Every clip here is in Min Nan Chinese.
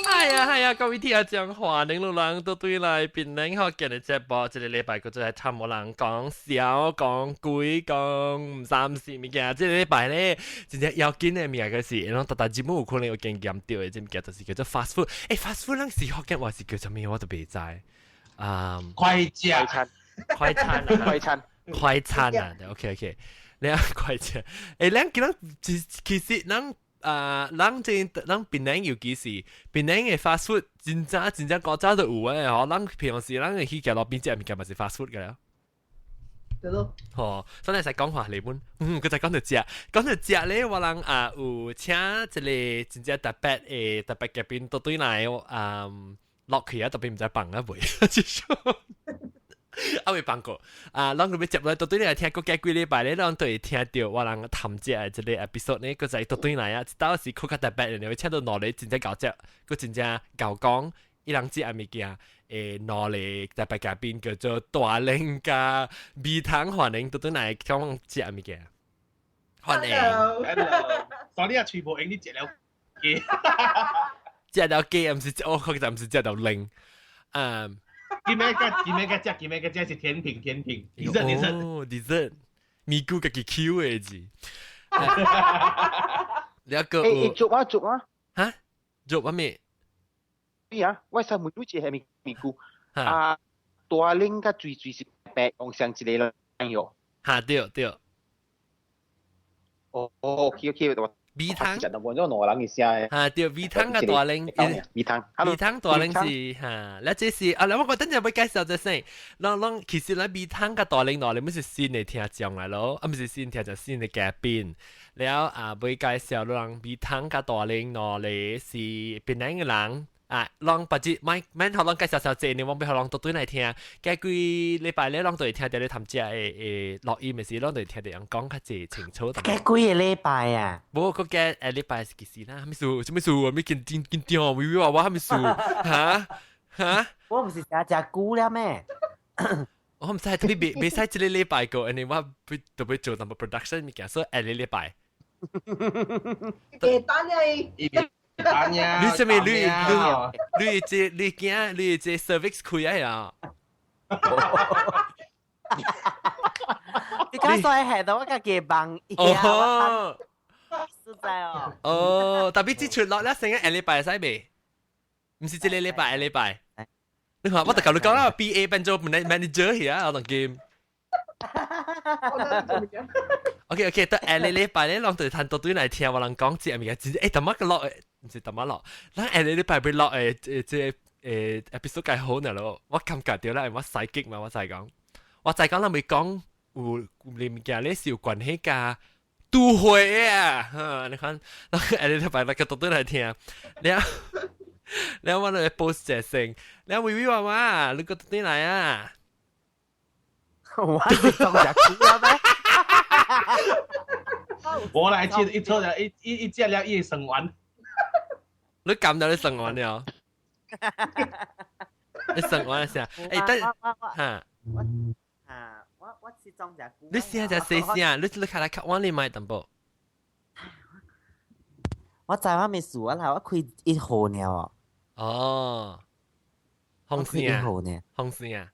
哎呀哎呀，各位聽眾歡迎路人都對來檳城福建的節目，這個禮拜閣再來探無人講笑講鬼講毋三四物件。這個禮拜咧，真正要緊的物件就是，攏逐逐節目有可能有經驗著的，這物件就是叫做 fast food。欸，fast food 咱是福建話是叫啥物？我都袂知。啊，快食餐，快餐啊，快餐，快餐啊，OK OK，你快食。欸，咱今日其實咱。啊，咱這咱檳城尤其是檳城的 fast food，真正真正古早都有的吼。咱平常時咱會去行路邊食物件嘛是 fast food 嘅啦。對咯。吼，所以使講話嚟本，佢就講到食，講到食咧，我人啊有請一個真正特別的特別嘉賓都對來啊落去啊，特別毋知放啊未？啊未放過啊，咱個欲接來都對來聽，閣過幾禮拜咧，咱都會聽著我人談食的這個 episode 呢，閣再都對來啊，這道是較特別的，你會請到兩個真正𠢕食，閣真正𠢕講伊人食的物件，兩個特別嘉賓叫做大玲佮米湯，歡迎都對來講食的物件。歡迎。 Hello。所以啊，全部用你食了雞。食了雞，毋是，我確實毋是食到零。嗯。今日個今日個食，今日個食是甜品，甜品。dessert dessert。哦，dessert，咪咕家己 Q 的字。你一個欸，做啊做啊。哈？做乜咩？咩啊？我想問你一個咪咪咕啊，大玲佮水水是白講上一個人喲。哈對對。哦哦，OK OK，我。米湯，食到換咗兩個人嘅聲。哈對，米湯佮大玲，米湯，米湯大玲是哈，那這是啊，我等陣欲介紹這先，攏攏其實咱米湯佮大玲兩個本是新的聽眾來咯，啊毋是新聽眾，新的嘉賓。了啊，欲介紹人米湯佮大玲兩個是檳城的人。啊，攏別只莫免予攏介紹紹濟呢，我欲予攏都對來聽。過幾禮拜咧，攏都會聽著你談食的的錄音的時，攏都會聽著人講較濟清楚。過幾個禮拜啊？無，閣過禮拜是幾時啦？啥物事？啥物事？我咪緊緊緊張，微微娃娃啥物事？哈哈？我毋是食食久了咩？我毋知，特別袂袂使這個禮拜過，因為我欲特別做淡薄 production 物件，所以下個禮拜。簡單嘅。你啥物？你你你這你驚你這 cervix 開啊？你講說係到我家己幫哦，實在哦。哦，特別這出落咧，成個下禮拜使未？毋是這個禮拜，下禮拜。你看，我就共你講啦，BA 變做 manager 去啊，我當 game。OK OK，到下個禮拜咧，攏就趁多對來聽我人講這物件，真欸，淡仔個落，毋是淡仔落，咱下個禮拜欲落的這這 episode 較好呢咯，我感覺著啦，我使激嘛，我知講，我知講咱欲講有有物件咧是有關係佮都會的啊，哈，你看，咱下個禮拜來個多對來聽，了了我來 post 一聲，了微微娃娃，你閣轉來啊？我是講食久了咩？我來接一出了一一一食了伊算完。你撳到你算完了？你算完啥？欸，等哈。我啊，我我是裝食久。你聲就細聲，你你較來較晚你麥淡薄。我知我未事啊啦，我開一號爾哦。哦。風聲啊！風聲啊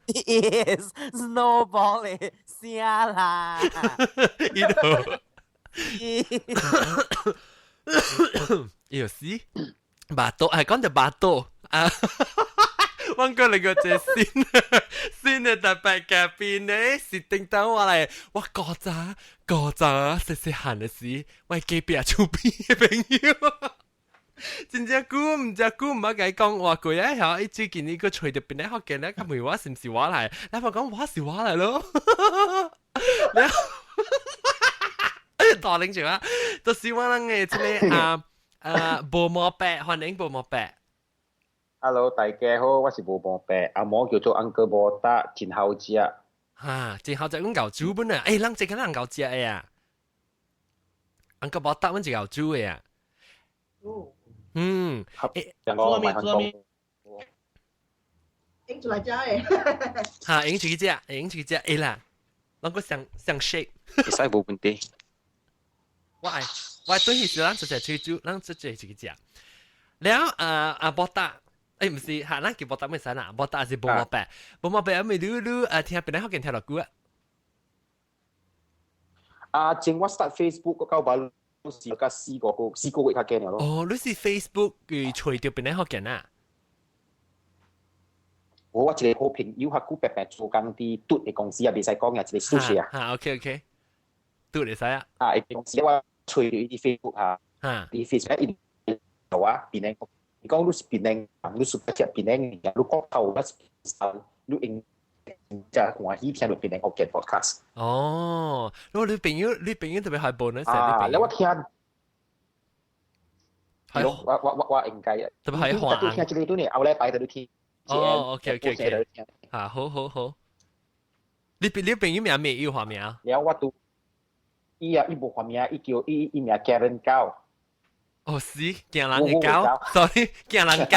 ！Yes, snowball 的聲啦。伊度，伊有死，巴肚係講著巴肚啊！我講你個這新新的特別嘉賓呢，是叮當我來，我古早古早細細漢的時，我隔壁厝邊的朋友。真正久毋知久毋捌共伊講話過啊！嚇，伊最近伊閣揣著邊個福建咧，佮問我是毋是我來，你我講我是我來咯。然後大玲就啊，就是我人的這個啊啊無毛伯，歡迎無毛伯。 Hello，大家好，我是無毛伯，阿毛叫做 Uncle 無達，真好食。哈，真好食，阮𠢕煮本啊！欸，人這個人𠢕食的啊，Uncle 無達，阮是𠢕煮的啊。嗯，欸，做咩做咩？影出來食的。哈，影出去食，影出去食，會啦。攏閣相相 shape。會使無問題。我愛。我對時咱就食吹煮，咱就食一個食。了啊啊，無搭，誒毋是，嚇，咱叫無搭咩啥啦？無搭是無毛白，無毛白，咪你你聽邊個福建聽落久啊？啊，前我 start Facebook 個到把是甲4個月較緊了咯。哦，你是 Facebook 佢揣著邊個福建啊？我一個好朋友，較久白白做工佇嘟的公司啊，袂使講啊，一個宿舍啊。嚇，OK OK，嘟會使啊。啊，公司我揣著伊佇 Facebook 啊，佇 Facebook 伊做啊，檳城，伊講你是檳城人，你是食檳城物件，你國頭我是你應真歡喜聽著檳城福建 podcast。哦，如果你朋友特別係報呢？啊，你我聽，係咯，我應該特別係華。聽這個對呢，後禮拜就聽。哦，OK OK OK，啊，好好好。你朋友名咩？有花名？了我都，伊啊，伊無花名，伊叫伊伊名 Karen 狗。哦，是驚人的狗，sorry，驚人狗。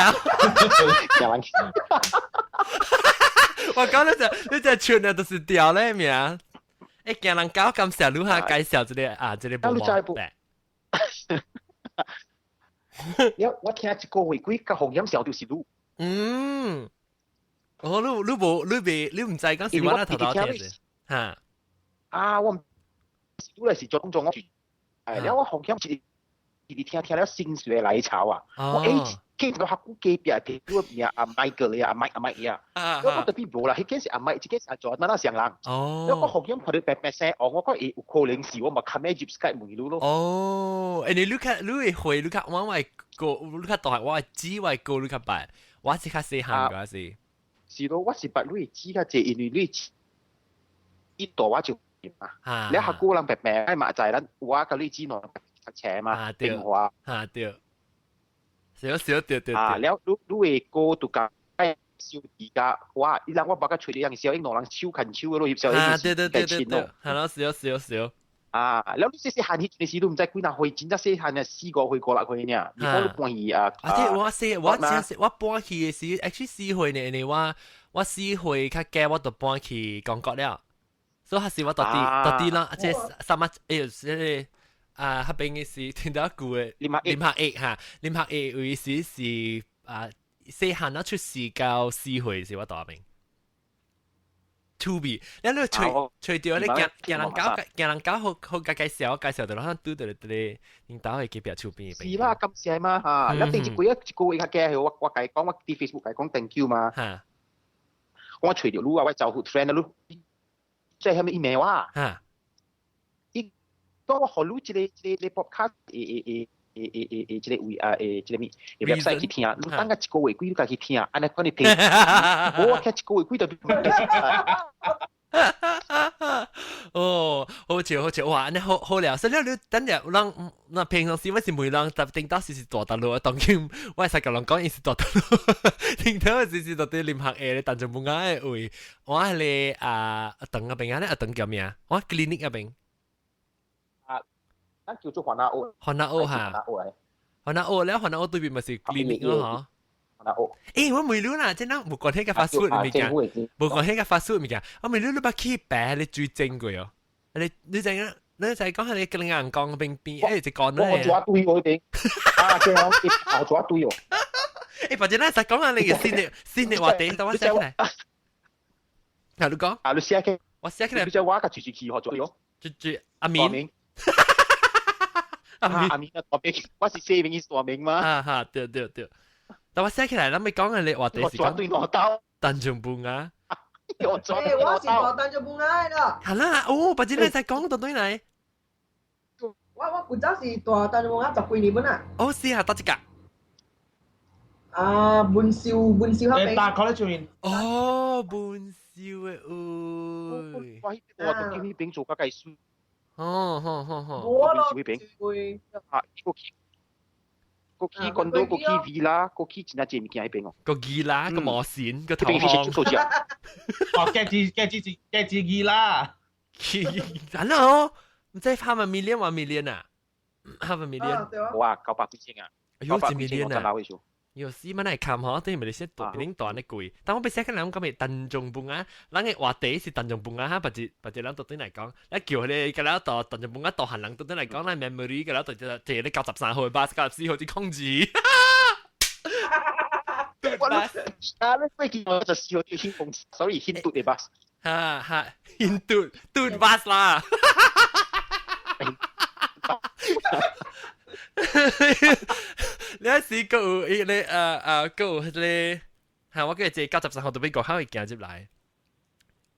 驚人。我講你隻串啊，就是掉咧名。欸，驚人狗，感謝你下介紹這個啊，這個無毛白。了，我聽一個月幾個紅音小就是你。嗯，哦，你你無你未你毋知講是我那頭頭聽的，哈？啊，我你來是做做我，哎，了我紅音是一直聽聽了心血來潮啊！我欸，記得較久隔壁朋友名阿 Michael 啊，阿 Mike 阿 Mike 啊，我特別無啦，彼間是阿 Mike，這間是阿做，咱那上人。哦。我紅音看到白白聲，哦，我講會有可能是我嘛較咩入 Skype 問你咯。哦，欸，你較你會會你較我會過，你較大我會知我會過你較白。我是較細漢個是。是咯，我是捌你知較濟，因為你一大我就嘛。你客久人白白嘛知咱我佮你知喏讀冊嘛，電話。啊對。少少對對對。啊，了你你會歌就甲小而家，哇！伊人我捌甲揣著人小英兩人手牽手個咯，翕小英啊對對對對對，係咯，少少少。啊，了你細細漢彼陣時，你毋知幾若歲，真正細漢啊，4、5歲、5、6歲爾。你講你搬去啊？啊！對，我細我真細我搬去的時，actually 4歲呢，因為我4歲較驚，我就搬去韓國了。所以彼時我蹛佇啦，這三仔哎，這個啊，彼邊的是聽到舊的林學義哈，林學義有時是啊，細漢啊出世到4歲時我蹛彼邊。To be，你你揣揣著你驚驚人狗驚人狗好好介介紹介紹到，咱拄著佇𪜶兜的隔壁厝邊。是啦，感謝嘛嚇，你頂一幾一個月較驚，我共伊講，我佇 Facebook 共伊講 thank you 嘛。我揣著你啊，我招呼 friend 啊，你即係啥物伊罵我？伊講我予你這個這個 podcast 會會會會會會這個位啊，會這個物 website 去聽，你等下一個月幾你家去聽，按呢款你聽，無我聽一個月幾就。哦，好笑好笑，哇！按呢好好了，所以你等下人那平常時我是問人，但頂到時是大大路，當今我會使共人講伊是大大路，頂到時是到佇林學下咧，但就無愛位，我係咧啊，阿鄧嗰邊啊，阿鄧叫咩啊？我 clinic 嗰邊。啊，咱叫做環亞澳。環亞澳哈。環亞澳了，環亞澳對面咪是 clinic 咯，嗬。環亞澳。欸，我問你啦，這咱無關係佮 fast food 物件，無關係佮 fast food 物件，我問你，你捌去白你水蒸過哦？你你知影？你就係講係你跟人講邊邊，欸，就講咧。我做一堆喎，邊啊，這樣我做一堆哦。欸，或者咱就講下你個新的話題，等我寫起來。啊，你講。啊，你寫起。我寫起來。你只我佮住住去學做哦。住住阿明。阿明。阿明啊，大名，我是小名，伊是大名嘛。啊哈，對對對。但我寫起來，咱咪講嘅你話題是講。對攞刀。單種半啊。我欸，我是大單種半啊啦。係啦，哦，或者你再講到對嚟。我古早是蹛單種半啊，十幾年本啊。哦，是啊，佗一間？啊，文秀文秀彼邊。大 college 面。哦，文秀的有。我我都叫彼邊做較計數。哦，好好好。我咯，啊，個去個去 condo，個去 villa，個去真濟物件彼邊哦。個 villa 個毛線個頭殼。哦，鏡子 villa。真哦，唔知 half a million 1 million 啊？half a million。哇，900幾千啊！哎呦，1 million 啊！有時乜嚟看嗬，對咪你先大邊大的貴。但我別寫個人講咪鄧仲半啊，人嘅話題是鄧仲半啊，哈，別只別只人到對嚟講，一叫佢哋個人到鄧仲半啊，大漢人到對嚟講，咱 memory 個人到就就你93號巴士94號啲控制。啊！你飛機我就試過叫興，sorry 興嘟的巴士。哈哈，興嘟嘟巴士啦。你時閣有伊個閣有彼個，哈！我記得一個93號都比國口會行入來，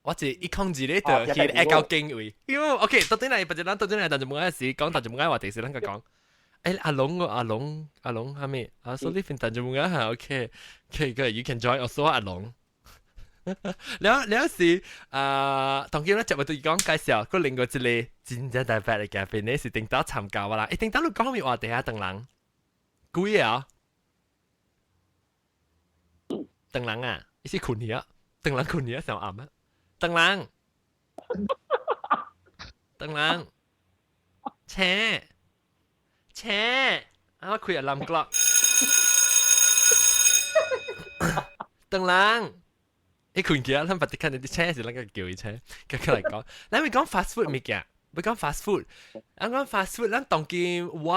我一一控制咧就去愛到警位。喲，OK，到底來，別咱到底來，但就無愛時講，但就無愛話題是咱個講。欸，阿龍個阿龍阿龍哈咪？啊，所以份但就無愛哈，OK，OK，good，you can join also 阿龍。了了是啊，當今咧節目對講介紹，佮另外一個真正特別的嘉賓咧是頂到參加我啦。欸，頂到你講咩話題啊？鄧人。幾個啊？鄧人啊，伊是困去啊？鄧人困去啊？上暗啊？鄧人，鄧人，請請，啊！我開個藍 clock。鄧人，伊困去啊？咱別得看你啲請是咱個叫伊請，佢佢來講，咱會講 fast food 物件。欲講 fast food，咱講 fast food，咱當今我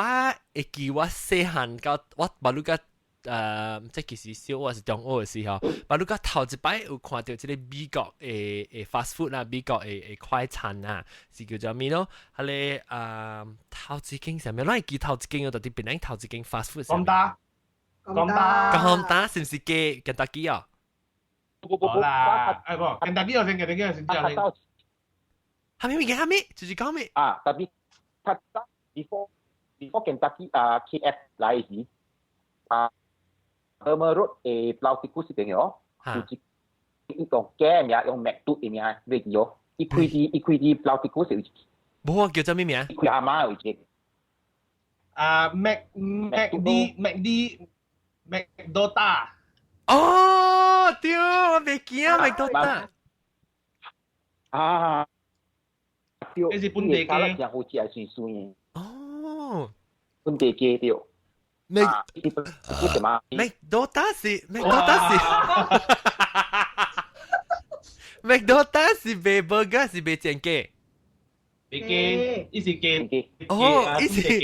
會記我細漢到我把你個這其實小學還是中學的時候，把你個頭一擺有看到這個美國的 fast food 啦，美國的快餐啊，是叫做咩咯？彼個頭一間啥物？咱會記頭一間到底邊個頭一間 fast food？講打，講打，講打是毋是加肯達基啊？無啦，哎無，肯達基有先，肯達基有先，哈咪物件？哈咪？就是講咩？啊，特別較早 before Kentucky 啊 KF 來時，啊，Burma Road 的老鐵古這邊哦，有一伊講假名用麥嘟的名，你記哦？伊開佇伊開佇老鐵古是有一，無啊，叫做咩名？伊開阿媽有一個。啊，Mac Mac D Mac D Mac Dota。哦，對，我袂記啊，麥 Dota。啊。這是本地雞，真好食，算酸的。哦，本地雞對。麥麥多達是麥多達是，麥多達是賣 burger 是賣煎雞？賣雞，伊是雞。哦，伊是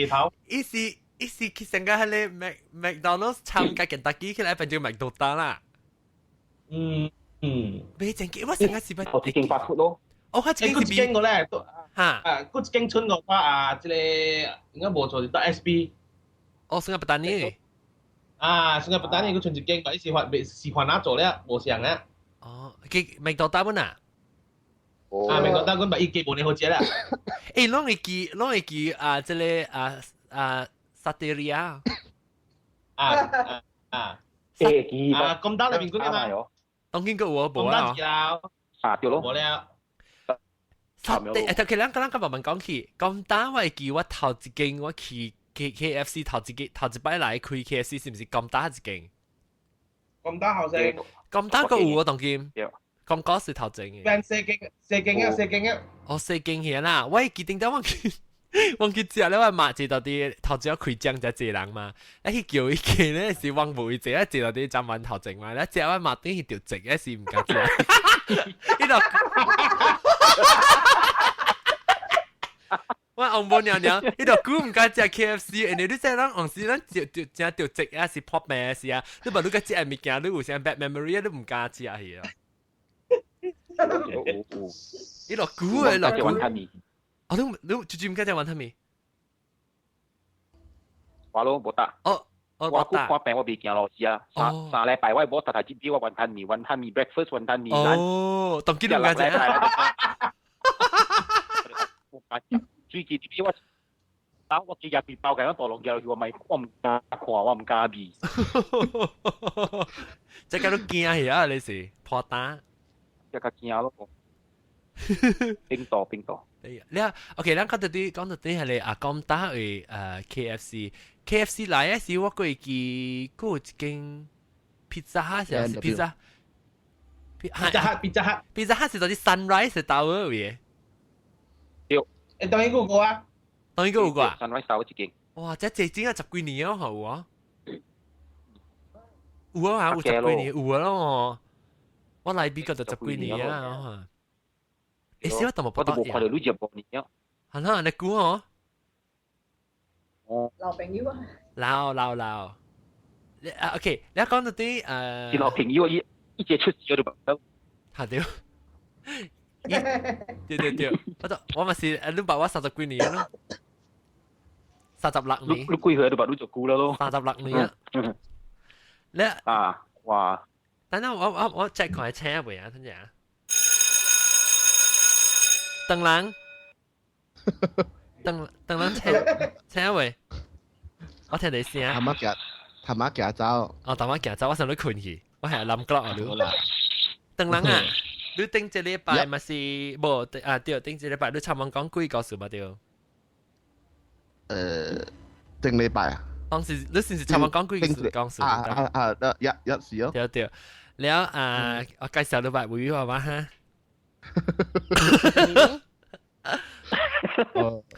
伊是伊是去參加彼個麥麥當勞參加肯德基起來變做麥多達啦。嗯嗯。賣煎雞，我上個是捌。哦，一間 fast food 咯。哦，佢一間個咧，哈，啊，閣一間村個啊，這個應該無錯是到 SB。哦，Sungai Petani。啊，Sungai Petani 閣剩一間，伊是發是發哪做了，無相啊。哦，佢麥當勞啊？啊，麥當勞阮捌伊雞無呢好食啦。欸，攏會記，攏會記啊，這個啊啊薩蒂利亞。啊啊啊！欸，啊，咁大那邊嗰間嘛？當今閣有無啊？啊，對咯。無了。薩蒂，欸，其實咱咱剛慢慢講起，講單我會記我頭一間我去 K F C 頭一間頭一擺來開 K F C 是毋是咁大一間？咁大後生。咁大閣有啊，當今。講講是頭前嘅。變四間，四間啊，四間啊。哦，四間去啦，我會記頂到我去，我去食咧，我媽坐到佇頭前開張才濟人嘛，啊去叫伊去咧是往無伊坐，啊坐到佇站灣頭前嘛，啊食我媽頂去著坐，啊是毋敢食。伊就。我紅毛娘娘，伊就久毋敢食 KFC，因為你知咱往時咱食著食著食啊是破病是啊，你無你敢食的物件，你有啥 bad memory 啊，你毋敢食去啊。伊落久啊，落久。哦，你你就就毋敢食雲吞麵？我攏無得。哦，哦，我看病我袂行路是啊，三三禮拜我無逐日只我雲吞麵，雲吞麵 breakfast 雲吞麵。哦，當今毋敢食。最近啲我，啊！我幾日麵包嘅，我大龍叫我咪我毋敢看，我毋敢味。這個都驚去啊！你是破膽，這個驚咯。冰島冰島。你啊，OK，咱講到啲講到啲係你啊，講打去KFC，KFC 來嘅時我過記過一間 Pizza Hut 是 Pizza。 Pizza Hut，Pizza Hut，Pizza Hut 是到啲 Sunrise 到嘅。對。欸，當然有過啊，當然有過啊。 Sunrise 到一間。哇！這這真係十幾年哦，好啊。有啊，有十幾年有啊咯。我來美國就十幾年啊。欸，小我都冇我都冇看到你10年啊。係啦，你估我？哦。老朋友啊。老老老。啊，OK，你講到啲是老朋友，伊一接出事我就冇。嚇對。對對對，我咪是你爸我30幾年咯，36年。你幾歲都捌你就久啦咯。36年啊。你啊，哇！等等我 check 看車未啊？等陣啊。鄧人，鄧鄧人車未？我聽你聲。頭仔行，頭仔行走。哦，頭仔行走，我想你困去，我係諗過啊你。鄧人啊！你頂這禮拜嘛是無啊？對，頂這禮拜你差唔多講幾個事嘛對？頂禮拜啊？當時你是唔是差唔多講幾個事講事？啊啊啊！一一時咯。對對，了啊，我介紹你擺會話嘛哈。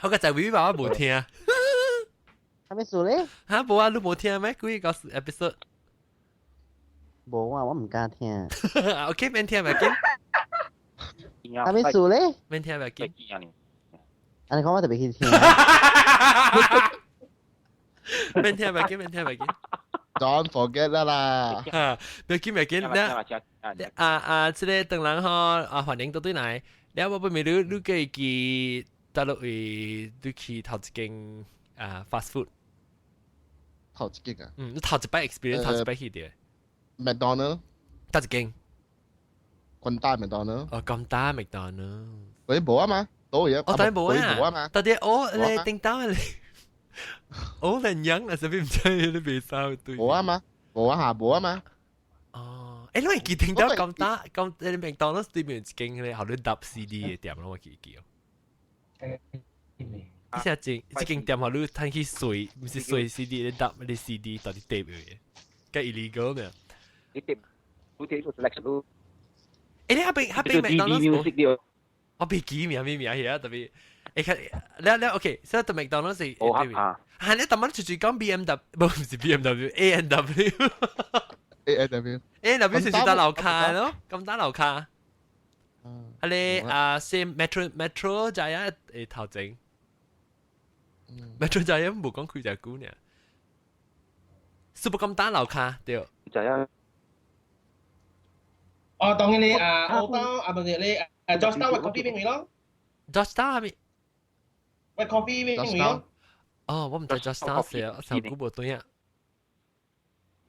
我個就會話我無聽。係咩事咧？嚇無啊，你無聽咩？幾個 episode？無啊，我唔敢聽。 OK，免聽咪緊。係咩事咧？免聽咪緊。啊，你講我特別去聽。免聽咪緊，免聽咪緊。 Don't forget 啦啦。嚇，別緊別緊，你啊啊，這個當人吼啊，歡迎倒轉來。你我不咪你記記，大陸位你去頭一間啊 fast food。頭一間啊？嗯，你頭一擺 experience，頭一擺去著。麥當勞。佗一間？咁大麥當勞。哦，咁大麥當勞。嗰啲冇啊嘛，都有。哦，但係冇啊。冇啊嘛。到底我你叮當你，我連樣啊，啥物毋知你袂使對。冇啊嘛，冇啊下冇啊嘛。哦，欸，你會記聽到咁大咁？你麥當勞對面一間咧，予你揼 CD 的店咯，我記記哦。伊只間這間店予你趁去隨，毋是隨 CD，你揼你 CD 到底碟嘅，較 illegal 呢？你碟，你碟做 selection 咯。欸，你彼邊麥當勞？我袂記名咩名遐特別，欸，較了了 OK，所以麥當勞是。哦啊。嚇！你逐擺隨隨講 BMW，無毋是 BMW，A N W。 A N W。 A N W 是是搭樓卡咯，咁打樓卡。啊你啊，先 Metro Jaya 誒頭前。Metro Jaya 無講開隻久呢。是不咁打樓卡對。 Jaya。哦，當然你啊，澳洲啊，唔係你啊，Georgetown 喂 coffee 邊位咯？Georgetown 係咪？喂 coffee 邊位咯？哦，我毋知 Georgetown 是啊，上古無對啊。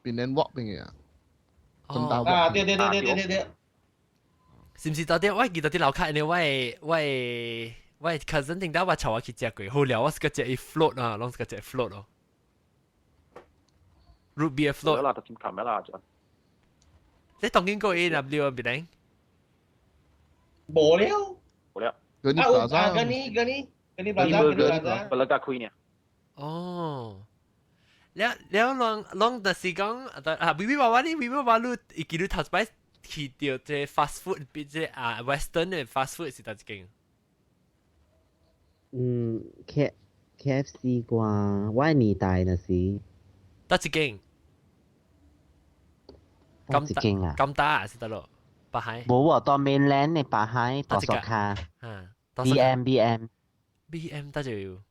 邊人 walk 邊嘅啊？啊，對對對對對對對。是毋是到底我記得佇樓卡，因為我的 cousin 頂到我帶我去食過，好料我是個食伊 float 啊，攏是個食 float 咯。root beer float。啦，就點琴啦就。你當見過 A W 啊？別頂？無了。無了。啊啊，跟你跟你跟你 plaza 跟你 plaza。不能加開呢。哦。了了，攏攏就是講啊，微微娃娃你微微娃娃你會記得頭一擺去著這 fast food，比這啊 western 的 fast food 是佗一間？嗯，KFC 啩，我年代那時。佗一間？佗一間啊？咁大啊，是得咯？北海。無喎，到 mainland 的北海大索卡。啊。 B M B M。 B M 佗就有。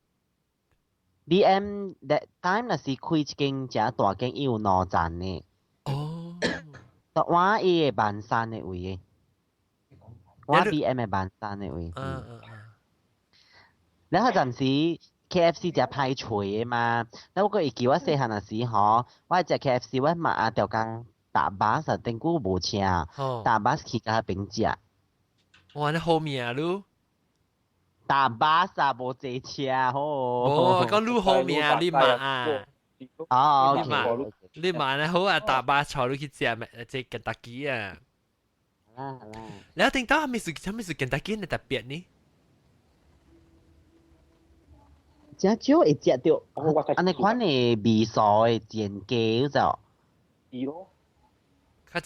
B M that time 若是開一間誠大間，伊有兩層的。哦。我伊的萬山的位的，我 B M 的萬山的位。然後陣時 KFC 誠歹揣的嘛，แล้ว我閣會記我細漢若時吼，我食 KFC 我嘛啊逐工搭巴士，頂久無車，搭巴士去共彼邊食。哇！你好命啊，你！搭巴士無坐車好。哦，講你好命，你嘛啊？哦，你嘛，你嘛咧好啊！搭巴士你去食咪，這肯德基啊。好啦好啦。你聽到係咪是肯德基的特別呢？誠少會食著，按呢款的味素的煎雞就。是咯。哈，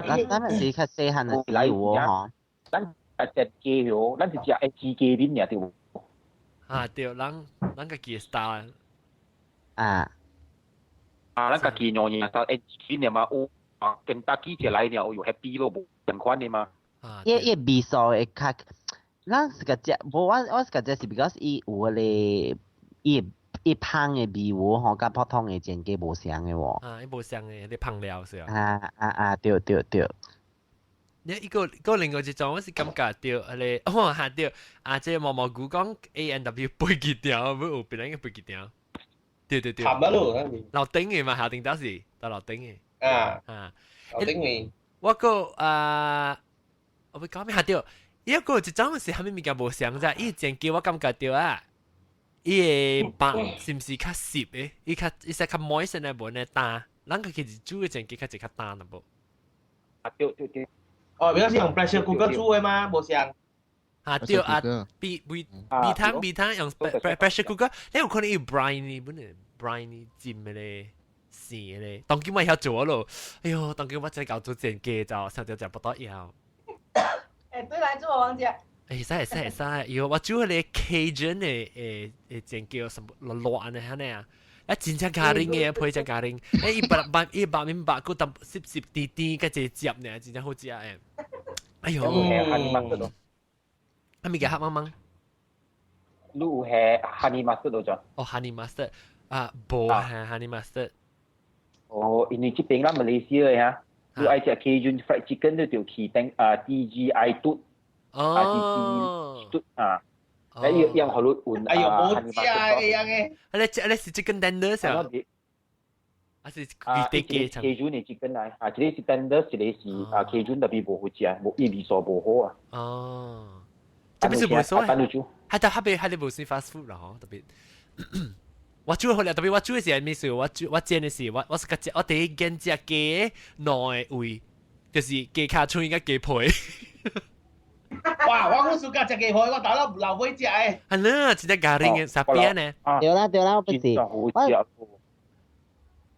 咱咱是較細漢的時有哦吼。咱啊食雞哦，咱是食愛雞雞麵爾對無？啊對，咱家己的 style。啊。啊，咱家己兩樣，但愛雞麵嘛有。啊，Kentucky 食來了，有 happy 咯，無同款的嘛。啊，伊伊味素會較，咱是個食，無我我是個食是 because 伊有迄個伊伊芳的味喎吼，佮普通的煎雞無相的喎。啊，伊無相的，你芳料是啊。啊啊啊！對對對。你一個個另外一種，我是感覺到，迄個哦嚇對，啊，這個毛毛菇講 A&W 背幾條，不有別人個背幾條。對對對。冚得咯，樓頂的嘛，下頂當時到樓頂的。啊啊，樓頂的。我個啊，我欲講咩嚇對，一個一種是啥物物件無相咋，伊煎雞我感覺到啊，伊的肉是毋是較濕的？伊較伊使較 moist 的無呢焦，咱個其實煮的煎雞較濟較焦淡薄。啊對對對。哦，比較是用 pressure cooker 煮的嗎？無相。啊對啊，比比米湯米湯用 pressure cooker，你有可能有 brine 本來 brine 浸的咧，生的咧，當今我曉做咯。哎喲，當今我真𠢕做煎雞就想著食不到枵。誒，對來煮我忘記。會使會使會使，喲，我煮彼个 Cajun 的誒誒煎雞什麼辣辣按呢按呢啊，啊真正咖喱的配只咖喱，誒伊白白伊白面白，閣淡濕濕甜甜，佮一個汁呢，真正好食的。哎喲， honey mustard 咯。啊物件黑蒙蒙。你有下 honey mustard 咯就？哦，honey mustard 啊，無下 honey mustard。哦，因為這邊咱馬來西亞的哈，你愛食 Cajun fried chicken 你就去頂啊 TGI 嘟。哦，嘟啊，誒，用用好你換哎呦，冇食一樣嘅。啊，你食你是 chicken tender 啊？啊是啊，雞雞 Cajun 的 chicken 來，啊，一个是 tender，一个是啊 Cajun 特別無好食，無伊味素無好啊。哦，這邊是無所謂。係但係別係你無算 fast food 啦，嗬，特別。我煮好了，特別我煮的時係咩事？我煮我煎的時，我我是個食，我第一間食雞兩个位，就是雞跤腸佮雞皮。哇！我講暑假食雞皮，我打到老尾食的。係啦，真正咖喱的啥邊呢？對啦對啦，我不是我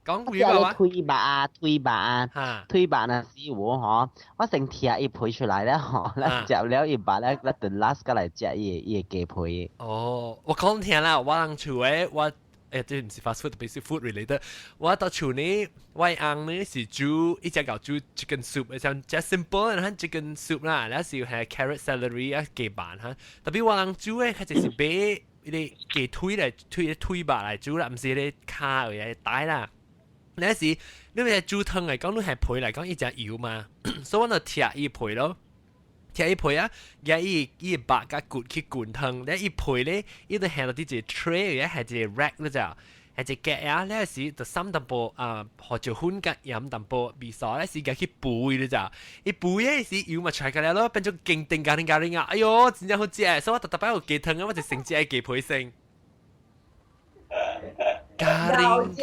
講我食你腿肉啊，腿肉啊，腿肉若是有吼，我先拆伊皮出來了吼，咱食了伊肉咧，咱等 last 過來食伊的伊的雞皮。哦，我講聽啦，我人厝的我。誒，這毋是 fast food，特別是 food related。我到厝呢，我翁呢是煮一隻𠢕煮 chicken soup，像食 simple 然後 chicken soup 啦，แล้ว是係 carrot celery 啊雞飯哈。特別我人煮的，較濟是買彼个雞腿來腿腿肉來煮啦，毋是彼个跤或者帶啦。那時你咪煮湯來講，你係皮來講，伊誠油嘛，所以我就拆伊皮咯。拆伊皮啊，舉伊伊肉佮骨去滾湯，咧伊皮咧，伊就下落佇一个 tray，還一个 rack 咧就，還一個格啊，咧時就攕淡薄啊胡椒粉佮鹽淡薄味素，咧時共去滗伊咧就，伊滗的時油嘛出來了咯，變做金定咖喱咖喱啊，哎喲，真正好食，所以我逐逐擺有雞湯啊，我就先食雞皮先。咖喱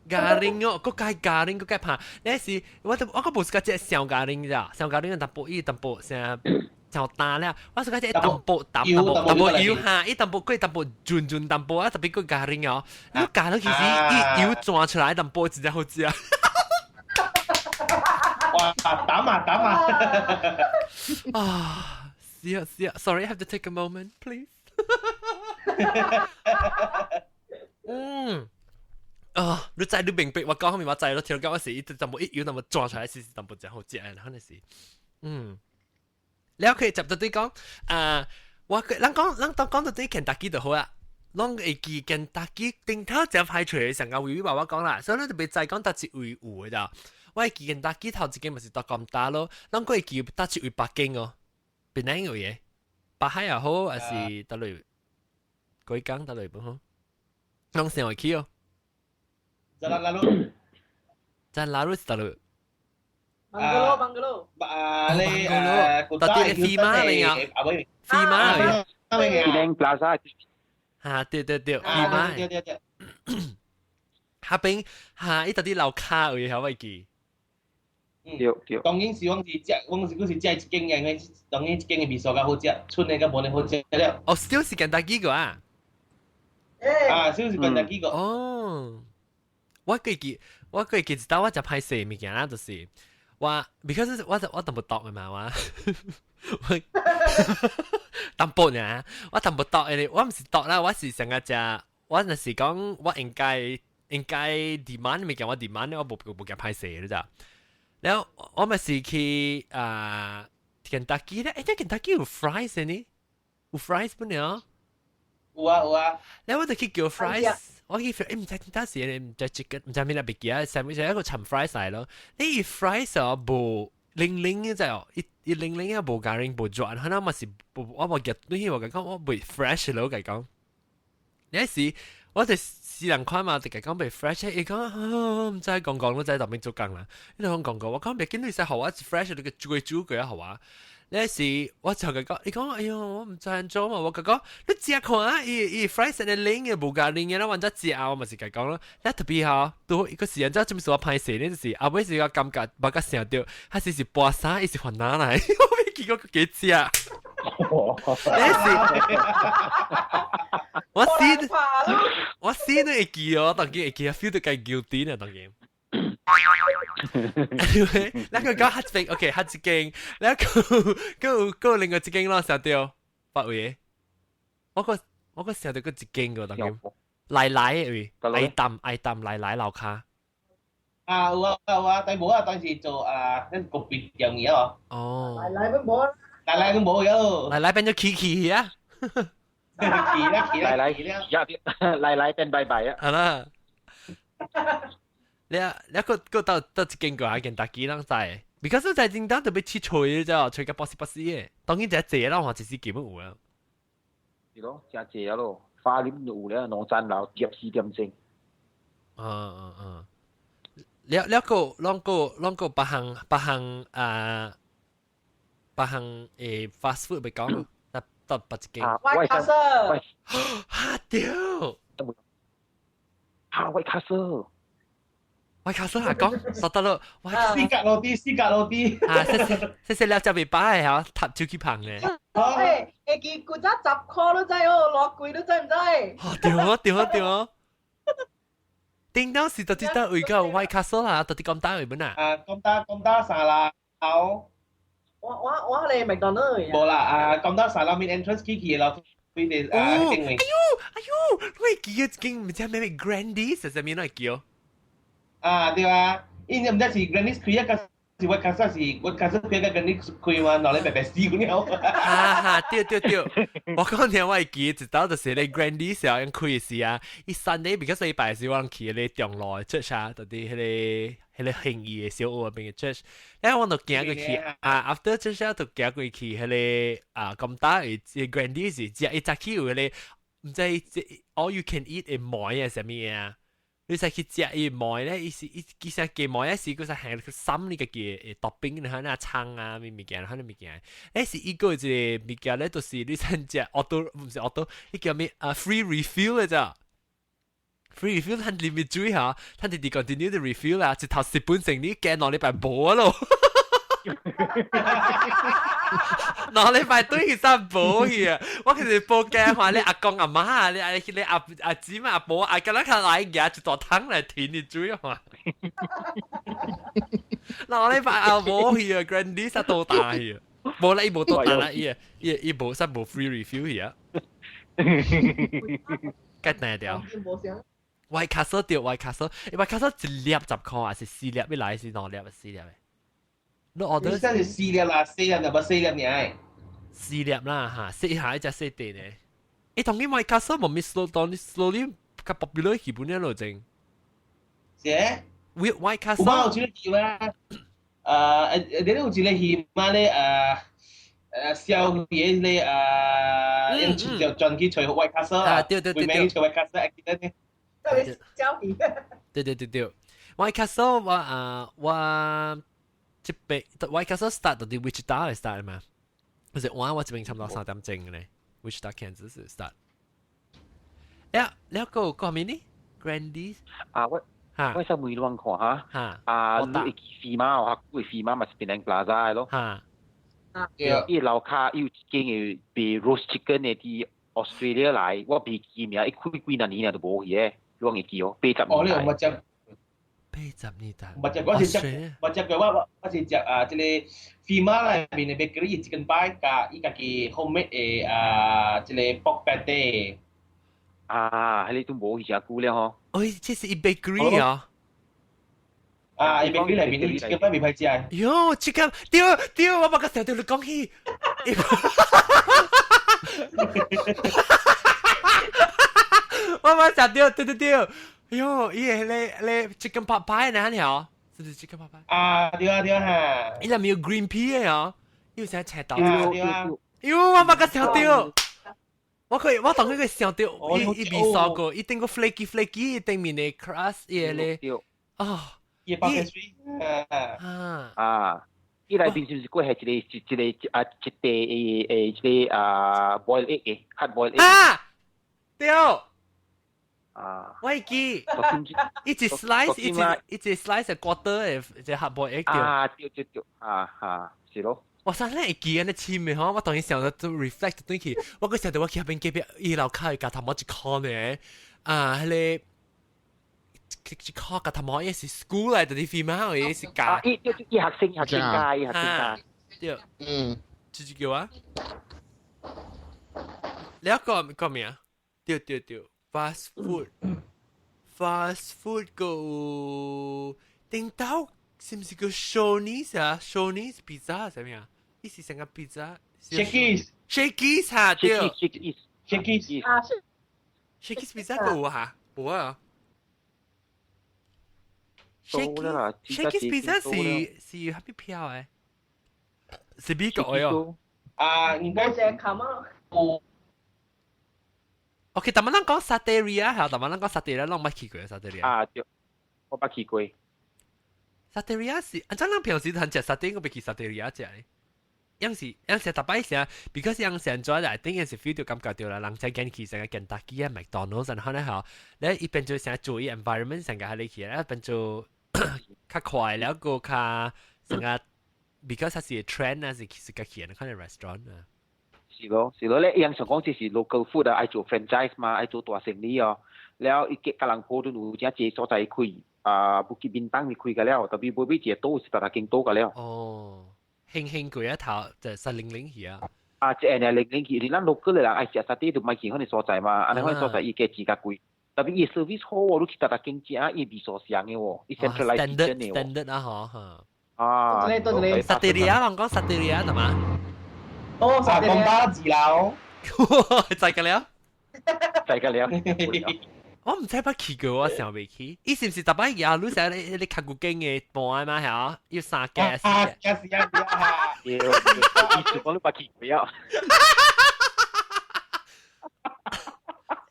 咖喱哦，閣加咖喱，閣加拍。那時我都我閣無是佮食小咖喱咋，小咖喱淡薄伊淡薄啥就淡了。我是佮食淡薄淡淡薄淡薄油哈，伊淡薄過淡薄潤潤淡薄啊，特別閣咖喱哦。你加落其實伊油轉出來淡薄真正好食。哇！打嘛打嘛！啊，是啊是啊，Sorry, I have to take a moment, please. 嗯。啊！你知你明白我講啥物，我知咯。聽講我是伊淡薄一油，淡薄轉出來，是淡薄真好食，可能是，嗯。了可以接到對講，啊，我咱講咱當講到對肯達基就好啦。攏會記肯達基頂頭就排除上個維維爸爸講啦，所以咱就袂知講佗一位有的咋。我會記肯達基頭一間嘛是到咁大咯，咱閣會記佗一位北京哦，邊哪個位？北海也好，還是佗落鬼港佗落不好？攏想會去哦。 Jalan lalu. Jalan lalu 是佗落。 Bungalow, bungalow. 啊，你到底飛馬嚟啊？飛馬嚟。 Penang Plaza。嚇，對對對，飛馬。對對對。下邊嚇，伊到底樓跤位曉會記？對對。當然是阮是食，阮是閣是食一間嘅，因為當然一間的味素較好食，賰的較無呢好食了。哦，still 是肯達基個啊？啊，still 是肯達基個。哦。我記記，我記記一道我食歹勢物件啦，就是我，because 我我淡薄毒的嘛，我我淡薄爾，我淡薄毒的，我毋是毒啦，我是上個食，我若是講我應該應該 demand 物件，我 demand 我無無無驚歹勢你知？然後我咪是去啊 Kentucky 咧，誒，Kentucky 有 fries 呢？有 fries 不呢？有啊有啊。然後我就去叫 fries，我去誒唔知點時唔知 chicken 唔知咩啦，別記啊，sandwich 一個尋 fries 嚟咯。你 fries 啊無零零嘅就一一零零啊無加零無轉，可能咪是我無記得，我講我未 fresh 咯，佢講。有時我哋私人看嘛，就講未 fresh，伊講唔知講講都知特別做工啦。你講講講，我講別見你使好啊，fresh 你個煮煮過啊好啊。那時我就佢講，伊講哎喲，我唔知按怎嘛，我佢講你食看啊，伊伊 fries 係冷嘅，無加冷嘅，啦，或者食啊，我咪是佢講咯。你特別吼，都一個時間，知做咩事我歹勢呢？就是後尾是個感覺，無甲想到，還是是跋衫，伊是番仔來，我未見過佢幾隻。那時我先我先都會記哦，當今會記，feel 到計 guilty 呢，當今。Anyway，那個講黑一邊，OK，黑一間，那個個個另外一間咯，想到別位，我個想到個一間個當今，奶奶的位，愛淡愛淡奶奶樓卡。啊有啊有啊，但無啊，當時做啊，那個別樣嘢哦。哦。奶奶都冇。奶奶都冇有。奶奶變咗琪琪啊！琪啦琪啦，奶奶奶奶變拜拜啊！係啦。你你個個到到一間個一間大幾人知？because 在真當特別去吹啫，吹個巴士巴士嘅，當然就濟啦，我就是基本有啊。是咯，真濟啊咯，花蓮有咧，農山樓入4點鐘。嗯嗯嗯。了了個啷個啷個別項別項啊，別項誒 fast food 咪講，得得別一間。 White Castle。哈屌！哈 White Castle。 White Castle 係講，實得咯。四格落啲，四格落啲。啊，謝謝謝謝了，就未擺嚇，塔手機棚咧。誒，會記古早10箍都知哦，偌貴都知唔知？哦，對啊對啊對啊。頂當時到底得位個 White Castle 啦，到底咁大位本啊？啊，咁大咁大三樓。我我嚟麥當勞。無啦，啊，咁大三樓面 entrance 起起咯，佢哋啊定位。哎呦哎呦，我會記得間唔知咩咩 Grandy 是啥物來叫？啊，對啊，因為唔知是 Granny's 開一個是我卡是我卡開個 Granny's 開嘛，攞嚟白白死咁樣。哈哈，對對對，我講聽我會記，一道就是咧 Granny 時候開時啊，伊 Sunday 比較禮拜時我去迄個中路 church 啊，到底迄個興義的小學邊嘅 church，然後我就行過去啊，after church 就行過去迄個啊，咁大嘅 Granny 是食伊早起有迄個毋知 all you can eat 的糜啊，啥物啊？你使去食伊糜咧，伊是伊其實雞糜咧是佢是係心呢個嘅 topping，你睇那葱啊，咩物件，可能物件。誒是伊個一個物件咧，就是你想食 auto 唔是 auto，伊叫咩啊？free refill 嘅咋？free refill 佢裏面注意下，佢哋 continue to refill 啦，一頭蝕本成你驚2禮拜無咯。2禮拜對起身無去啊！我其實報驚話你阿公阿媽，你阿你阿阿姊嘛阿婆，阿今日佢來夾一大桶來填你水嘛。2禮拜阿無去啊，Granny 實多大去啊！無啦，伊無多大啦，伊伊伊無實無 free refill 去啊。計大條。White Castle 對 White Castle，White Castle 一粒10箍，還是四粒？要來是兩粒，四粒？你 order 真係四粒啦，四粒就冇四粒爾。四粒啦嚇，四下一隻四地呢。誒，當然 White Castle 冇咩 slow 當 slowly 較 popular 基本咧路正。是？ White Castle。有冇有一個戲嘛？你有一個戲嘛咧？燒魚咧，就轉去揣 White Castle 啊！對對對對。揣 White Castle 記得呢？燒魚。對對對對，White Castle 我啊我。這邊 White Castle start 到底 Wichita start 嘛？就是我這邊差不多3點鐘咧，Wichita Kansas start。了了個個咩呢？Grandy 啊，我我想問你看哈，啊，你會記飛馬哦，會飛馬嘛是 Penang Plaza 咯。哈。伊樓跤有一間嘅賣 roast chicken 的佇 Australia 來，我袂記名，伊開幾若年了都無去嘅，你會記哦？80年哦，你有冇食？80年代。冇食，我是食，冇食過我我是食啊，這個飛馬內面的 bakery chicken pie 加伊家己 homemade 的啊，這個 pork patty。啊，彼個都無去誠久了吼。哦，這是伊 bakery 啊。啊，伊 bakery 內面你 chicken pie 未歹食。喲，chicken 對對，我捌個想到你講起。我捌想到，對對對，喲，伊個咧 chicken pot pie 呢？條，是不是 chicken pot pie？啊，對啊對啊哈。伊內面有 green pea 的哦，伊有啥青豆？對啊。喲，我捌個想到。我可以，我當佢個想到，伊伊未燒過，伊頂個 flaky flaky，頂面的 crust 伊個咧，啊。伊包水啊啊！伊內面是毋是閣係一個一個啊一塊誒誒一個啊 boil egg 嘅 hard boil egg 啊對啊！我會記，一隻 slice 一隻一隻 slice 係 quarter 嘅，一隻 hard boil egg 對啊對對對啊哈是咯。哇塞，你會記安尼深的吼！我當然想到都 reflect 轉去，我閣想到我去彼邊隔壁伊樓跤共頭毛一箍呢，啊，彼個。一箍共頭毛伊是 school 來的，啲 female 伊是教。伊伊伊學生學生教，伊學生教。對。嗯。這就叫啊。你一個個咩啊？對對對，fast food，fast food 個頂到是毋是叫 Shoney's 啊？Shoney's pizza 啥物啊？伊是成個 pizza。 Shakey's。 Shakey's 哈對。 Shakey's。啊 Shakey's pizza 個有哈？無啊。Shakey's pizza 是是蝦米票誒？是美國的哦。啊，應該是卡啊。有。 OK，但係咱講 Sateria 嚇，但係咱講 Sateria，攏捌去過 Sateria。啊對，我捌去過。 Sateria 是，啊，咱平時通食沙爹，我袂去 Sateria 食咧。有時有時逐擺時，because 有時做來頂陣時 feel 到感覺到啦，人才見去成個 Kentucky 啊、McDonald's 然後咧吼，你一變做成做伊 environment 成個喺你去，咧變做較快了個較成個，because 它是 trend 啊，是是較去人看 restaurant 啊。是咯，是咯，咧伊人想講這是 local food 啊，愛做 franchise 嘛，愛做大生意哦。了伊吉隆坡都有正濟所在開，啊，Bukit Bintang 咪開個了，特別尾尾一個島是逐逐間倒個了。哦，興興過一頭就實零零去啊。啊，這個零零去，你咱 local 的人愛食沙爹就莫去彼個所在嘛，按呢彼個所在伊價錢較貴。特別伊 service 好喎，你去逐逐間食，伊味素相的喎，伊 centralized kitchen 的喎。 standard 啊，嗬嚇。啊， Sateria 人講 Sateria 係嘛？哦，啊，講巴字啦，就個了，就個了。我毋知捌去過，我想袂起。伊是毋是逐擺夜你成日你較久間的盤嘛嚇？要三間四間。啊，是啊是啊。對，伊是講你捌去過啊。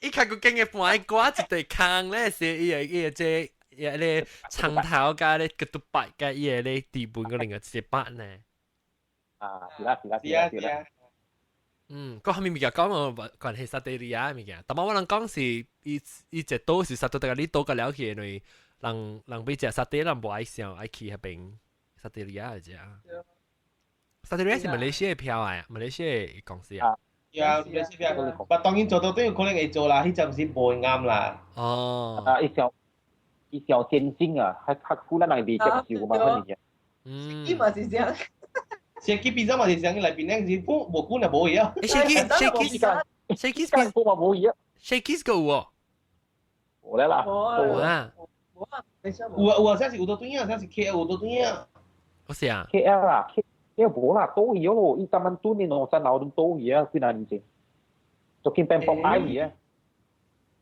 伊較久間的盤掛一塊空咧，是伊個伊個這伊個咧長頭加咧個獨白加伊個咧地盤個另外一個板呢。啊，是啦是啦是啊是啊。嗯，個後面物件講我關係 Sateria 物件，但係我人講是伊伊隻島是沙多個你島個了去，因為人人欲食沙爹，人無愛想愛去彼邊 Sateria 食。Sateria 是馬來西亞票啊，馬來西亞公司啊。係啊，馬來西亞票。但當然做到都有可能會做啦，彼陣時無啱啦。哦。啊，伊上伊上先進啊，較較久咱人未接受嘛，可能嘅。嗯。伊嘛是這樣。 Shakey's pizza 嘛是啥？內邊那是無無久就無去啊。 Shakey's Shakey's Shakey's 冇嘛無去啊。 Shakey's 個有哦。有啦啦。有啊。無啊，有啊有啊，啥是有倒轉啊，啥是 KL 有倒轉啊。我是啊。 KL 啊，KL 無啦，倒去咯，伊三萬噸的兩三樓都倒去啊，幾若年前。就見變崩擺去啊。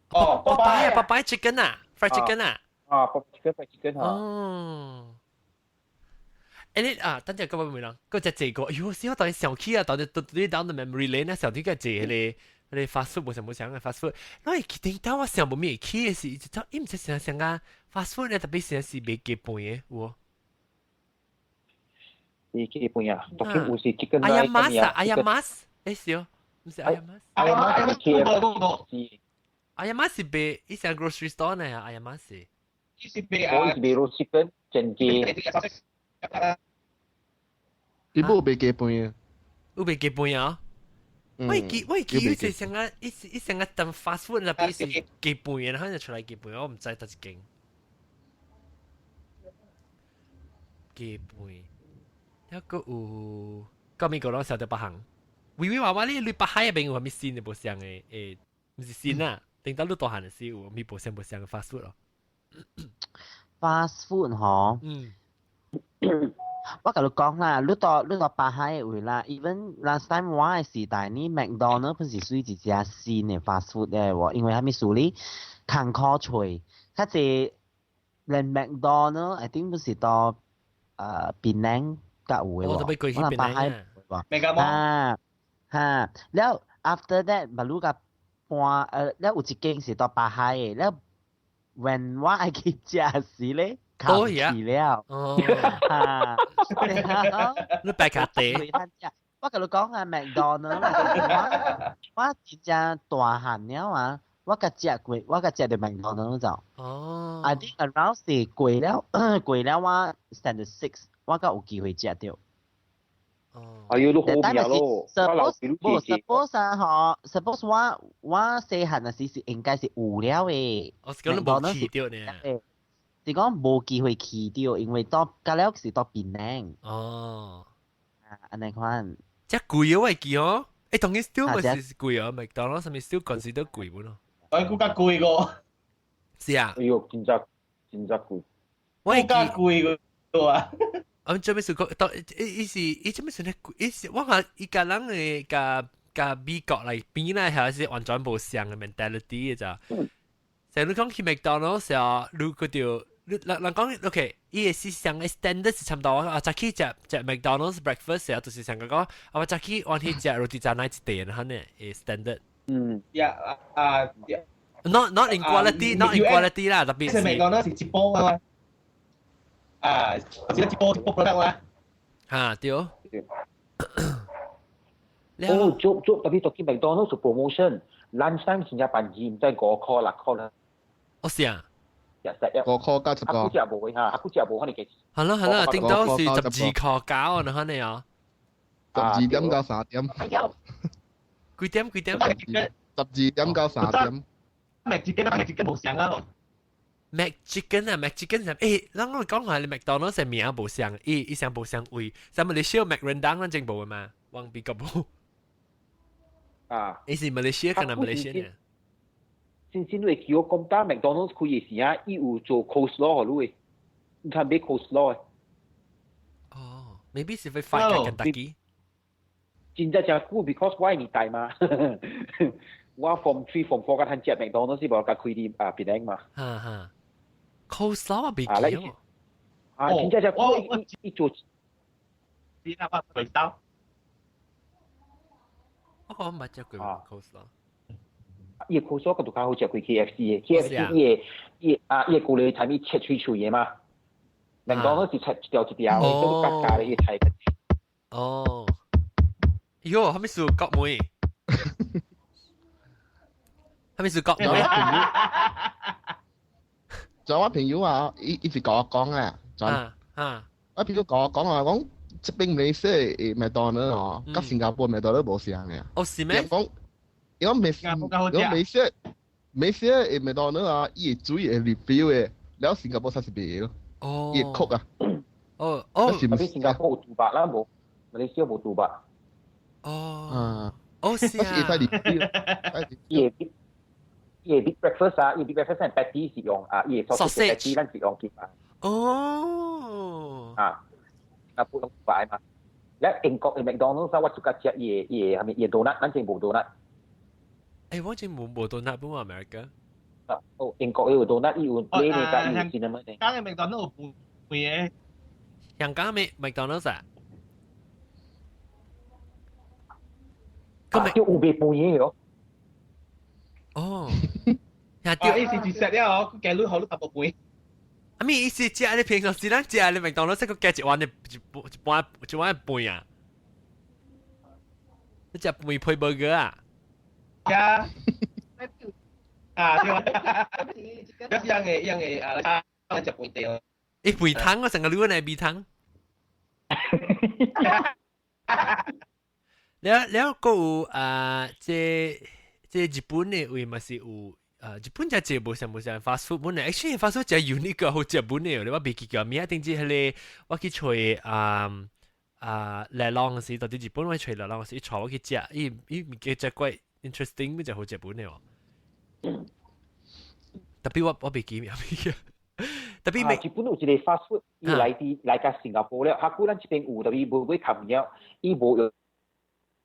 哦，拜拜啊，拜拜 chicken 啊，fried chicken 啊。啊，chicken fried chicken 啊。哦。誒你啊，等陣講乜嘢啦？嗰隻這個，哎喲，死我當然想起啊，當然對 down the memory lane 啊，想起個這個彼個 fast food 無想無想嘅 fast food，我會記得當我想無咩起嘅是，就伊毋知啥啥啊 fast food 咧，特別是是賣雞飯嘅有無？賣雞飯啊，當然有是 chicken 阿亞馬斯啊，阿亞馬斯，誒是哦，毋是阿亞馬斯。阿亞馬斯是阿亞馬斯賣，伊是 grocery store 呢，阿亞馬斯。伊是賣啊，我是賣肉 chicken 整雞。伊無賣雞飯啊？有賣雞飯啊？我會記我會記有一成個一一成個當 fast food 那邊是雞飯，然後就出來雞飯，我毋知佗一間。雞飯，抑閣有，到美國攏曉得別項。微微娃娃你你北海彼邊有啥物新的無相的？欸，毋是新啊，頂到你大漢的時有啥物無相無相的 fast food 咯？ fast food 嗬。我共你講啦，你到巴海的位啦，even last time 我的時代呢，McDonald 不是屬於一隻新的 fast food 的喎，因為啥物事呢？艱苦揣，較濟連 McDonald I think 不是到檳城才有的喎，我都欲過去檳城啊。未敢啊，哈，了 after that 馬路甲搬，了有一間是到巴海的，了 when 我愛去食時咧，空去了。哦，哈，你白卡地。我共你講啊，麥當勞啦，我真正大漢了啊，我共食過，我共食著麥當勞就。哦。 I think around 是過了，過了我 standard 6，我才有機會食著。哦。哎喲，你好命咯！ suppose 無 suppose 啊，嗬，suppose 我細漢時是應該是有了的。我是講你無去著呢。是講無機會去著，因為到甲了是到檳城。哦。啊，按呢款。遮貴啊，我會記哦。欸，當然 still 咪是貴哦，麥當勞啥物 still consider 貴無咯？我估較貴個。是啊。哎喲，真正真正貴。我會記貴個啊。啊，做咩事講？當伊伊是伊做咩事呢？伊是我看伊共人的共共美國來比呢，還是完全無相的 mentality 的咋？像你講去麥當勞時候，你個就你人人講 OK，伊的是上的 standard 是差不多。啊，早起食食麥當勞 breakfast 時候，就是上個講，啊，我早起我去食 roti canai 一塊，哈呢，standard。呀啊 Not in quality, not in quality 啦，特別是麥當勞是一包啊。啊，是一包一包 product 啦。嚇對。哦，做做特別做去麥當勞做 promotion，lunch time 真正便宜，毋知5箍6箍啦。哦是啊。5箍加10個。阿古食無嚇，阿古食無可能幾。係咯係咯，頂多是12箍9啊，可能啊。12點到3點。幾點幾點？12點到3點。 McChicken McChicken 無相啊。 McChicken 啊，McChicken 係，欸，咱我講下你麥當勞係名無相，伊伊上無相位，像馬來西亞 McRendang 咱真無的嘛，往美國無。啊。伊是馬來西亞，可能馬來西亞。先先你會記我講，當麥當勞開的時啊，伊有做 coleslaw 予你的，你通買 coleslaw 的。哦，maybe 是會 fight 個 Kentucky。真正誠久，because 我的年代嘛，我 form 3 form 4 才通食麥當勞是無共開佇啊檳城嘛。哈哈，coleslaw 啊，袂記哦。啊，真正誠久，伊伊做。你那我回收。我講毋捌食過 coleslaw。伊個 coleslaw 閣就較好食過 KFC 的，KFC 伊個伊啊伊個高麗菜米切碎碎的嘛，麥當勞是切一條一條的，都較加咧伊菜。哦。喲，啥物事國妹？啥物事國妹？就我朋友啊，伊伊是共我講啊，啊啊，我朋友共我講啊，講這邊馬來西亞的麥當勞哦，佮新加坡麥當勞無相的。哦，是咩？講，伊講馬伊講馬來西亞馬來西亞的麥當勞啊，伊會水會 refill 的，了新加坡才是袂咯。哦。伊會 Coke 啊。哦哦。是特別新加坡有豬肉啦，無馬來西亞無豬肉。哦。啊。哦，是啊。會使 refill。伊個伊個 big breakfast 啊，伊 big breakfast 係 patty 是用啊，伊個 sausage patty 咱是用金啊。哦。啊，啊普通擺嘛。咧英國嘅麥當勞我就較食伊個伊個係咪伊個 donut，咱真無 donut。欸，我真無無 donut 本 America。啊，哦，英國有 donut，伊有買呢個伊有 cinnamon 的。香港嘅麥當勞有飯嘅。香港嘅麥當勞啊？咁叫有賣飯嘅喲。哦。啊，意思是食了哦，佢加鐳好你淡薄飯。啊，咩意思？食你平常時咱食你麥當勞，這個加一碗的一一碗一碗飯啊？你食飯配 burger 啊？呀。啊，對啊。一樣嘅，一樣嘅啊，食飯對。欸，飯湯我成個滷來味湯。了了，閣有啊，這這日本的位嘛是有。啊，日本只這無啥無啥 fast food 本來，actually fast food 真 unique 個好食本的，你我袂記叫名，頂次彼個我去揣啊啊禮浪時，到佇日本我揣禮浪時，伊帶我去食，伊伊物件食怪 interesting，物就好食本的哦。特別我我袂記名物件。特別日本有一個 fast food，伊來佇來甲新加坡了，哈古咱這邊有，特別無買冚了，伊無用。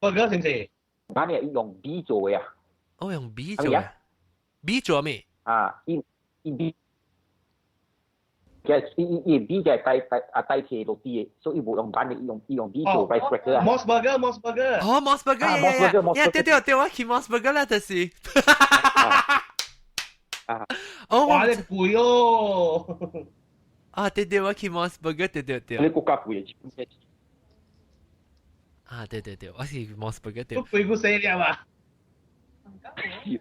burger 是毋是？咱呢用米做的啊。哦，用米做嘅。米做咩？啊，伊伊米。嘅伊伊伊米嘅代代啊代替落地的，所以伊無用板的，伊用伊用米做 rice cracker 啊。 Mos Burger，Mos Burger。哦，Mos Burger，呀，對對對，我去 Mos Burger 啦，就是。啊！哦，哇，你貴哦！啊，對對，我去 Mos Burger，對對對。你國家貴的。啊，對對對，我是 Mos Burger 對。都貴過死了啊！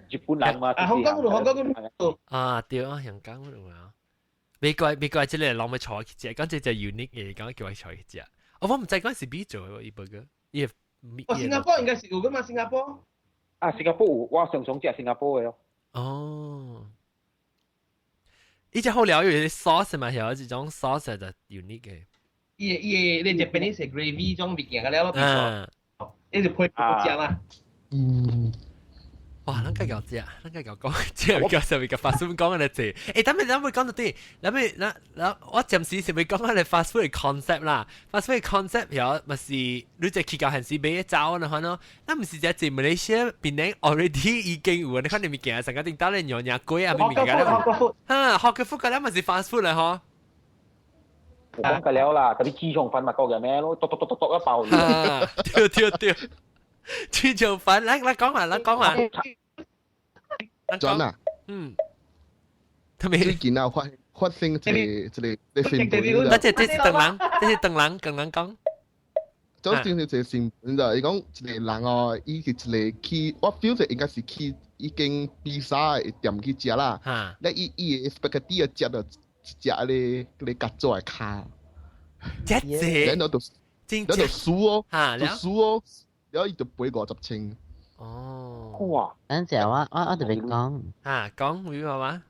日本人嘛。啊，香港嗰度，香港嗰度。啊，對啊，香港嗰度啊。美國美國這個人咪坐去食，講這隻 unique 嘅，講叫我坐去食。哦，我唔知講是邊做嘅，伊 burger，伊哦，新加坡應該是有噶嘛？新加坡。啊，新加坡有，我常常食新加坡嘅哦。哦。伊隻好料有啲 sauce 嘛，有一種 sauce 就 unique 嘅。伊伊你 Japanese gravy 種物件個了咯，你就配食嘛。嗯。哇！咱計較食，咱計較講，這個上面個 fast food 講嘅濟。欸，等陣咱會講到啲，咱會咱咱我暫時是會講下你 fast food concept 啦。fast food concept 有咪是你只去到還是買走的話喏？那唔是只隻馬來西亞檳城 already 已經有，你看你物件成個頂到咧娘娘粿啊，物件咧。哈，hawker food 個咧咪是 fast food 嚟嗬。我講過了啦，特別豬腸粉嘛，講嘅咩咯，剁剁剁剁剁一包。對對對。豬腸粉，來來講嘛，來講嘛。真啊？嗯。特別最近啊，發發生一個一個一個新聞。那這這是鄧人，這是鄧人，鄧人講。就正是一個新聞就，伊講一個人哦，伊是一個去，我 feel 就應該是去已經比薩的店去食啦。咧伊伊的 spaghetti 啊，食到一隻咧咧曱甴的跤。一隻。然後就，然後就輸哦，就輸哦。然後伊就賠50千。哦。哇！等陣我我我特別講。啊，講會話嘛？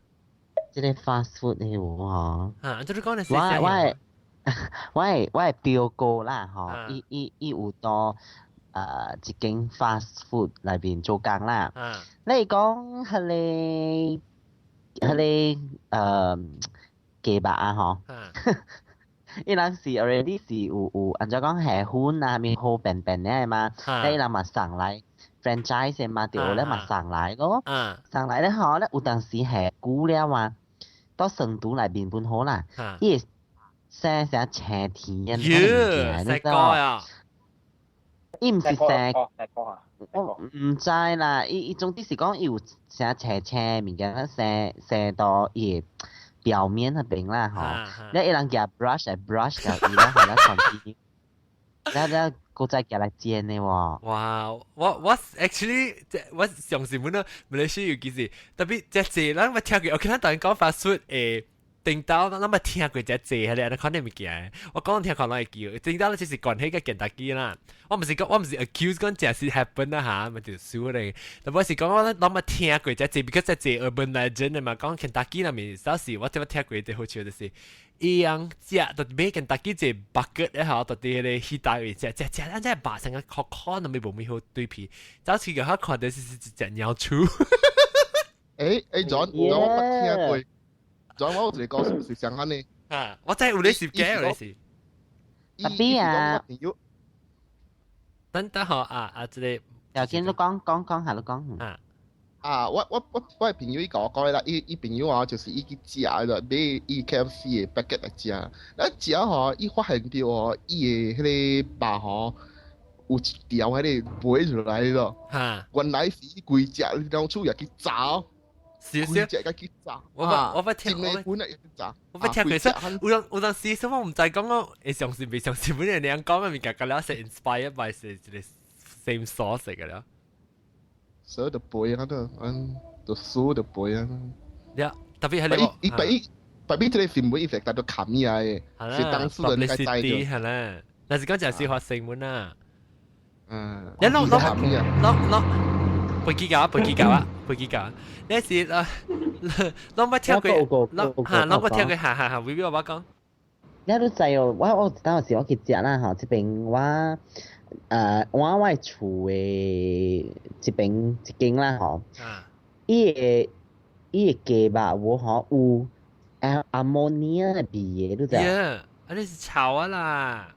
這個 fast food 的有嗬。啊，就是講你我我我我表哥啦，吼，伊伊伊有到一間 fast food 內邊做工啦。你講彼個彼個雞肉啊，吼。伊人是 already 是有有，按怎講下粉啊，咪好便便的嘛，你人嘛送來 franchise 嘛，對咧嘛送來咯，送來咧吼咧有當時下久了啊，到成都內面本好啦，伊會生成青天嘅，物件，你知道？伊毋是生，我毋知啦，伊伊總之是講伊有成青青物件，生生到伊的表面那邊啦，吼，你一人夾 brush 來 brush 掉伊啦，然後 continue，然後然後閣再夾來煎的喎。哇！我我 actually 我上次本來馬來西亞尤其是特別這濟，咱捌聽過，我看咱當然講 fast food 誒。頂到咱捌聽過這濟，係咧，你看啲物件，我講聽看攏會記。頂到就是關係個健達機啦。我毋是講，我毋是 accuse 講真是 happen 啦嚇，咪就輸咧。但我是講我咱捌聽過這濟，because 這濟 urban legend 的嘛，講健達機那面，有時我聽捌聽過啲好笑就是，伊樣食就買健達機一個 bucket 咧吼，到佇彼個彼大位食食食，咱這肉成個殼殼都未無咪好對皮，早時個我看到是是一隻鳥鼠。欸欸，John，我捌聽過。John，我有一個故事是啥呢？啊，我知有你是假，有你是。特別啊！等等吼啊啊！這個頭先你講講講下你講。啊啊！我我我我的朋友伊共我講啦，伊伊朋友啊，就是伊去食就買伊 KFC 的 bucket 來食，啊食吼，伊發現著吼，伊的彼個肉吼有一條彼個飛出來咯。原來是伊規隻老鼠也去炸。少少，隻個去炸。我捌我捌聽，我我捌聽過。說有當有當時，什麼毋知講我會相信袂相信，本來你講嘅物件，個了是 inspired by 是一個 same source 嘅了。所以就背啊，都嗯，就輸就背啊。呀，特別係你，伊伊俾俾這個新聞一直帶到冚起來嘅，是當事人該知嘅。係啦，但是講真是發生本啊。嗯。你攞攞攞攞。飛機搞，飛機搞啊，飛機搞。那是啊，攏捌聽過，攏嚇，攏捌聽過，嚇嚇嚇，微微我捌講。你都知哦，我我當時我去食啦吼，這邊我我我厝的這邊一間啦吼，伊的伊的雞肉有吼有啊 ammonia 的味的，你知？ Yeah，啊你是臭啊啦！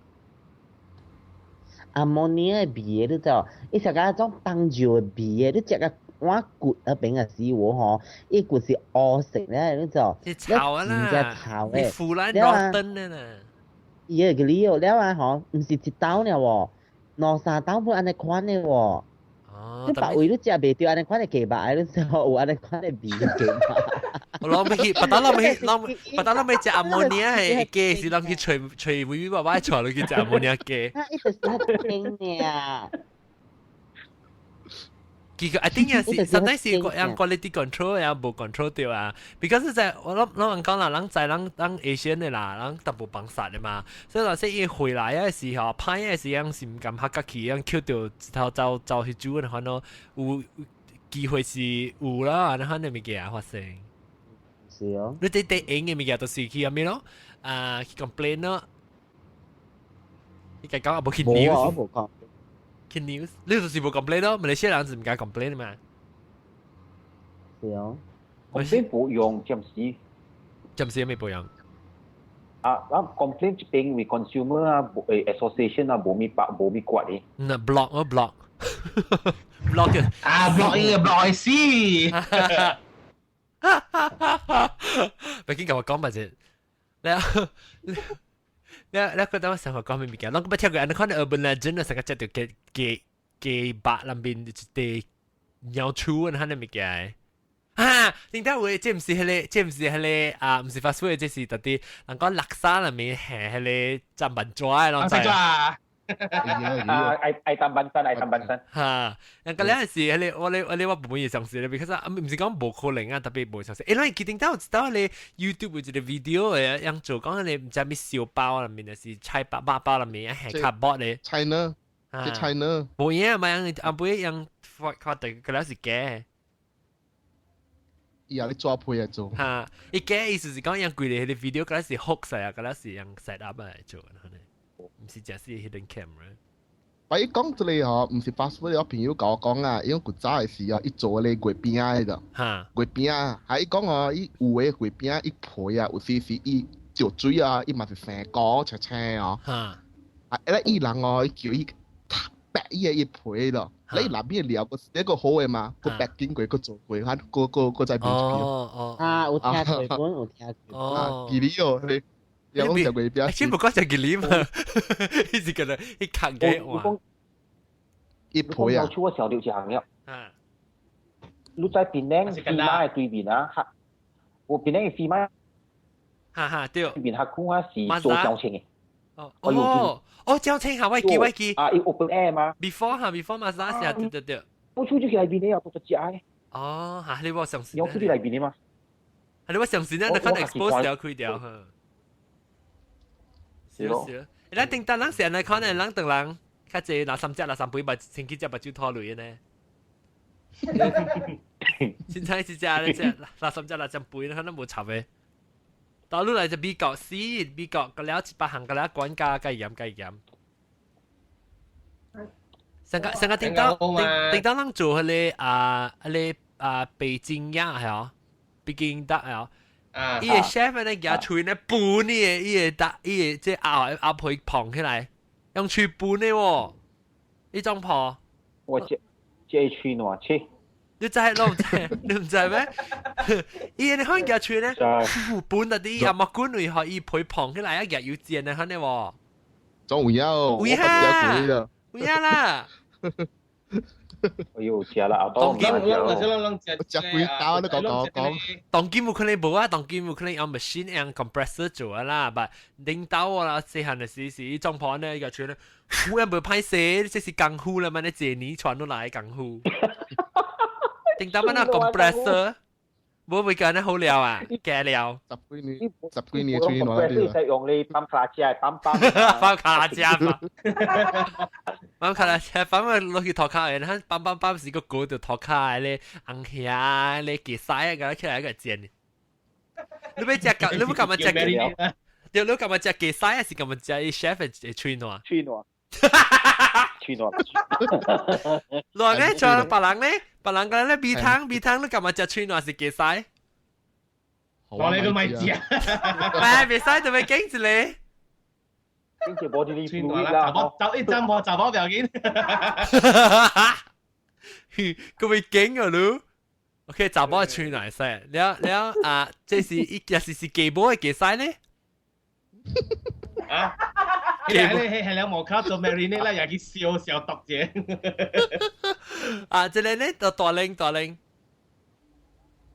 ammonia 的味的，你知？伊食個種幫酒的味的，你食個碗骨那邊嘅時候吼，伊骨是烏色咧，你知？你臭啊啦！臭的，你腐爛 rotten 啊！伊個理由了啊吼，毋是一兜爾喎，兩三兜本按呢款的喎。你別位你食袂著按呢款的雞肉，你知有按呢款的味雞肉。我諗唔起，不打諗唔起，諗不打諗唔起食 ammonia 係雞，是諗去吹吹微微娃娃坐落去食 ammonia 雞。啊，伊就是較清爾。結果一定也是，實在是個樣 quality control 也無 control 到啊。because 在我諗諗人講啦，人在人人 Asian 的啦，人特無幫殺的嘛。所以話說伊回來的時候，歹的時樣是毋甘客家去，樣 Q 到一頭走走去煮的話喏，有機會是有啦，那款的物件發生。是哦。你這第用的物件都是去啥物咯？啊，去 complain 咯。你講講啊，無去 news。無講。去 news，你就是無 complain 咯，馬來西亞人是毋敢 complain 的嘛。是哦。 complain 無用，暫時。暫時未無用。啊，啊 complain 這邊為 consumer 啊，誒 association 啊，無咪白無咪刮的。那 block 哦 block，block 嘅。啊 block 呢個 block 係死。北京同我講埋啫，你你你覺得我成日講咩物件？我捌聽過，你看 urban legend 啊，成個食著雞雞雞肉內面一塊鳥鼠，你看那物件。啊！點解會？這毋是彼個，這毋是彼個啊，毋是 fast food，這是特啲人講叻沙內面係彼個砧板紙的，攏知。啊！啊，愛愛擔板山，愛擔板山。哈！人個咧是彼個，我咧我咧我無滿意嘗試咧，because 啊，毋是講無可能啊，特別無嘗試。欸，你記得有一道咧 YouTube 有一個 video 的，樣做講彼個毋知咩燒包內面，就是菜包肉包內面係卡薄咧。 China，這 China。無影嘛，樣阿妹樣發發的，個了是假。伊也咧抓配來做。哈，伊假意思是講樣規個彼個 video，個了是 hoax 啊，個了是用 set up 來做，毋是真是 hidden camera。我伊講這個吼，毋是 fast food，我朋友共我講啊，因為古早的時啊，伊做咧月餅的月餅啊，還伊講哦，伊有的月餅伊皮啊，有時是伊著水啊，伊嘛是生果青青哦。啊，咧伊人哦，伊叫伊白伊的伊皮咯，你內面料個一個好的嘛，個白經過個做過，佢個個個再變出去。哦哦。啊，有聽過本，有聽過。哦。記哩哦，你。有講食月餅，先唔講食忌廉嘛，伊是個咧，伊扛嘅哇。一皮啊！我想到一項了。你在檳城飛馬的對面啊，我檳城的飛馬。哈哈，對。對面客戶啊是做交情的。哦哦哦，交情哈，我記我記。啊，伊 open air 嘛。 Before 哈，before 嘛，啥時啊？對對對。我出去內邊的啊，多食的。哦，哈，你我相信。你出去內邊的嗎？你我相信咧，你看 expose 掉開掉哈。是咯。你頂單人成日看咧，人等人較濟拿三隻拿三杯，目先去隻目睭拖淚呢。凊彩一隻咧，隻拿三隻拿三杯，可能無插的。到落來就美國死，美國個了一百項個了管家計嚴計嚴。上個上個頂到頂頂到人做彼個啊，彼個啊北京鴨係哦，北京鴨係哦。伊個 chef 咧舉喙咧拌伊個伊個鴨伊個這鴨鴨皮捧起來，用喙拌的喎，呢種破。我這這喙爛切。你知你毋知？你毋知咩？伊個看舉喙咧，拌嗰啲鴨毛棍為何伊皮捧起來啊？舉油煎的，可能喎。總有影哦，有影，有影啦。哎呦，食啦，當今食幾刀你講講講。當今有可能無啊，當今有可能用 machine 用 compressor 做啊啦，但領導啊啦，細漢的時是伊種破呢，伊個吹咧，呼也無歹勢，這是功夫啦嘛，你這年傳落來功夫。頂到乜那 compressor，無會幹得好料啊，假料。十幾年，十幾年吹落嚟。使用你泵卡車，泵泵。泵卡車嘛。泵卡車，泵個落去塗跤的，咱泵泵泵是個鍋就塗跤的咧，紅蝦咧，雞屎啊，個起來個煎。你欲食你欲幹嘛食？對，你幹嘛食雞屎還是幹嘛食伊 chef 的喙瀾？喙瀾。喙瀾。亂咧，像別人咧，別人講咧味湯味湯，你幹嘛食喙瀾是雞屎？我你都咪知啊！唔係，袂使就咪驚住你。經濟 body 穿大啦，查某走一針我查某表演。佢會驚啊你。OK，查某穿來使，了了啊，這是一也是是雞毛的雞屎呢？啊！係係係兩毛卡做 marinade 啦，又去燒燒毒啫。啊，這個呢就大玲大玲，